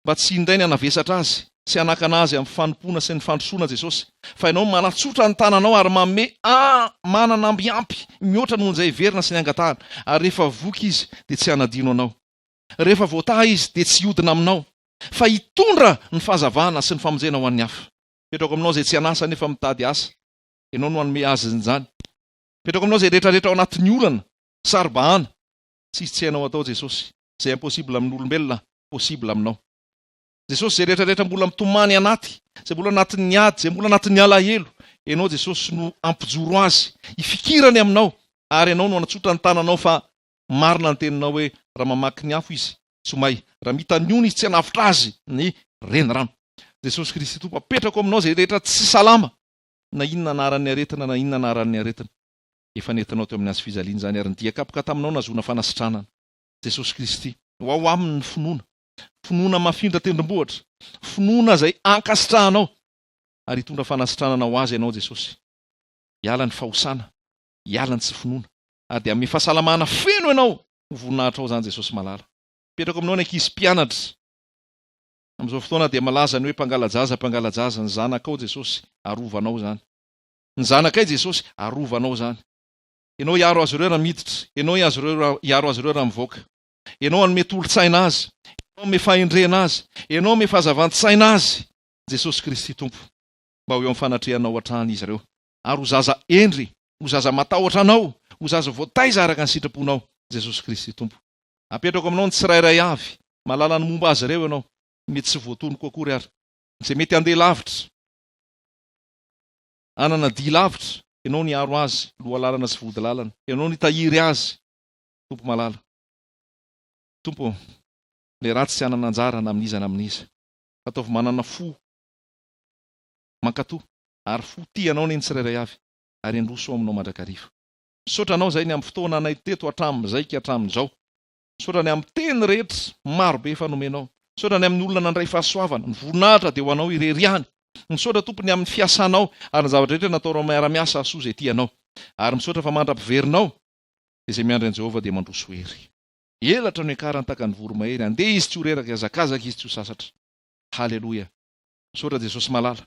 Mba tsy indray ny hanavesatra azy sy hanakana azy amin'ny fanompoana sy ny fandrosoana Jesosy, fa Ianao manatsotra ny tananao ary manome a manana amby ampy mihoatra noho izay heverina sy ny angatahana, ary rehefa voky izy dia tsy hanadino anao. Rehefa voataha izy dia tsy hiodina aminao, fa hitondra ny fahazavana sy ny famonjena ho an'ny hafa. Petrako aminao izay tsy an'asa nefa mitady asa, Ianao no hanome azy izany. Petrako aminao izay rehetrarehetra ao anatin'ny olana, saro-bahana. Tsisy tsy hainao atao Jesosy. Izay impossible amin'ny olombelona, possible aminao. Jesosy izay rehetra rehetra mbola mitomany anaty, izay mbola anatin'ny ady, izay mbola anatin'ny alahelo, Ianao Jesosy no hampijoro azy, hifikirany aminao, ary Ianao no hanatsotra ny tananao fa marina ny teninao hoe raha mamaky ny afo izy tsy ho may, raha mita ny ony izy tsy hanavotra azy ny renirano. Jesosy Kristy Tompo, apetrako aminao izay rehetra tsy salama, na inona anaran'ny aretina na inona anaran'ny aretina. Efa nentinao teo amin'ny hazo fijaliana izany ary ny dia kapoka taminao nahazoana fanasitranana. Jesosy Kristy. Ho ao aminy ny finoana. Finoana mafindra tendrombohitra. Finoana izay ankasitrahanao. Ary hitondra fanasitranana ho azy ianao Jesosy. Hiala ny fahosana. Hiala ny tsy finoana. Ary dia hanome fahasalamana feno ianao ho voninahitrao izany Jesosy malala. Mipetraka aminao ny ankizy mpianatra. Amin'izao fotoana dia malaza ny hoe mpangala-jaza, mpangala-jaza. Ny zanakao Jesosy, arovanao izany. Ny zanakay Jesosy, arovanao izany. Ianao hiaro azy ireo raha miditra. Ianao hiaro azy ireo raha mivoaka. Ianao hanome tolo-tsaina azy. Ianao hanome fahendrena azy. Ianao hanome fahazavan-tsaina azy. Jesosy Kristy Tompo, mba ho eo amin'ny fanatrehanao hatrany izy ireo. Ary ho zaza hendry, ho zaza matahotra Anao, ho zaza voataiza araka ny sitraponao. Jesosy Kristy Tompo. Apetrako aminao ny tsirairay avy. Mahalala ny momba azy ireo Ianao. Mety tsy voatonoko akory ary. Izay mety handeha lavitra. Hanana dia lavitra, Ianao no hiaro azy, lohalalana sy vodilalana. Ianao no hitahiry azy, Tompo malala. Tompo ô, ilay ratsy tsy hanana anjara na amin'iza na amin'iza. Ataovy manana fo mankatò ary fo tia Anao anie ny tsirairay avy, ary handroso ao Aminao mandrakariva. Misaotra Anao izay ny amin'ny fotoana anay teto hatramin'izay ka hatramin'izao. Misaotra ny amin'ny teny rehetra maro be efa nomenao. Misaotra ny amin'ny olona nandray fahasoavana. Ny voninahitra dia ho Anao irery ihany. Misaotra Tompo ny amin'ny fiasanao ary ny zavatra rehetra nataonao miara-miasa hahasoa izay tia Anao. Ary misaotra fa mandra-piverinao dia izay miandry an'i Jehovah dia mandroso hery. Elatra no iakarany tahaka ny voromahery, handeha izy tsy ho reraka, hihazakazaka izy tsy ho sasatra. Haleloia! Misaotra Jesosy malala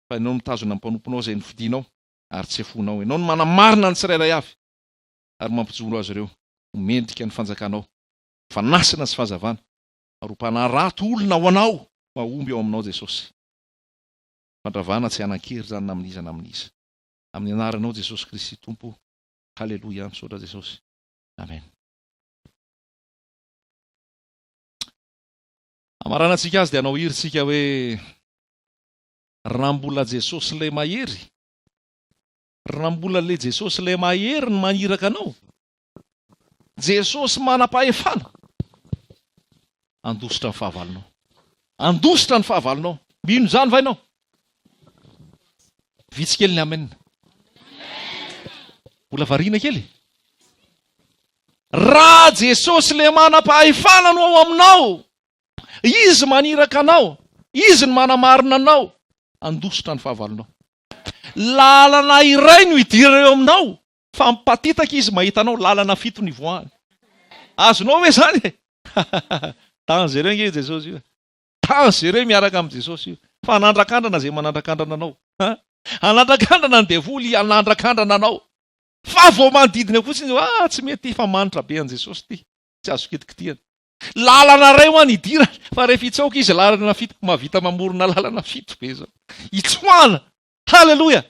fa Ianao no mitazona ny mpanomponao izay nofidinao ary tsy afoinao. Ianao no manamarina ny tsirairay avy ary mampijoro azy ireo ho mendrika ny fanjakanao, fanasina sy fahazavana, ary ho mpanarato olona ho anao mahomby ao aminao Jesosy. Fandravana tsy hanan-kery izany na amin'iza na amin'iza. Amin'ny anaranao Jesosy Kristy Tompo. Haleloia, misaotra Jesosy. Amen. Hamaranantsika azy dia hanao hira isika hoe raha mbola Jesosy ilay mahery Raha mbola le Jesosy ilay mahery ny maniraka anao, Jesosy manam-pahefana, handositra ny fahavalonao. Handositra ny fahavalonao. Mino izany va ianao? Vitsy kely ny amen. Mbola variana kely. Raha Jesosy ilay manam-pahefana no ao aminao, Izy maniraka anao, Izy no manamarina anao, handositra ny fahavalonao. Lalana iray no idirana eo aminao fa mipatitaka izy mahita anao, lalana fito no ivoahany. Azonao ve izany e? Dangereux ange io Jesosy io. Dangereux miaraka amin'i Jesosy io. Fa hanandrakandrana izay manandrakandrana anao. Hanandrakandrana ny devoly hanandrakandrana anao. Fa vao manodidina eo fotsiny izy, ah, tsy mety ity fa manitra be an'i Jesosy ity, tsy azo kitikitihana. Lalana iray ho any idirana, fa rehefa hitsaoka izy lalana fito, mahavita mamorona lalana fito be izao. Hitsoahana! Haleloia!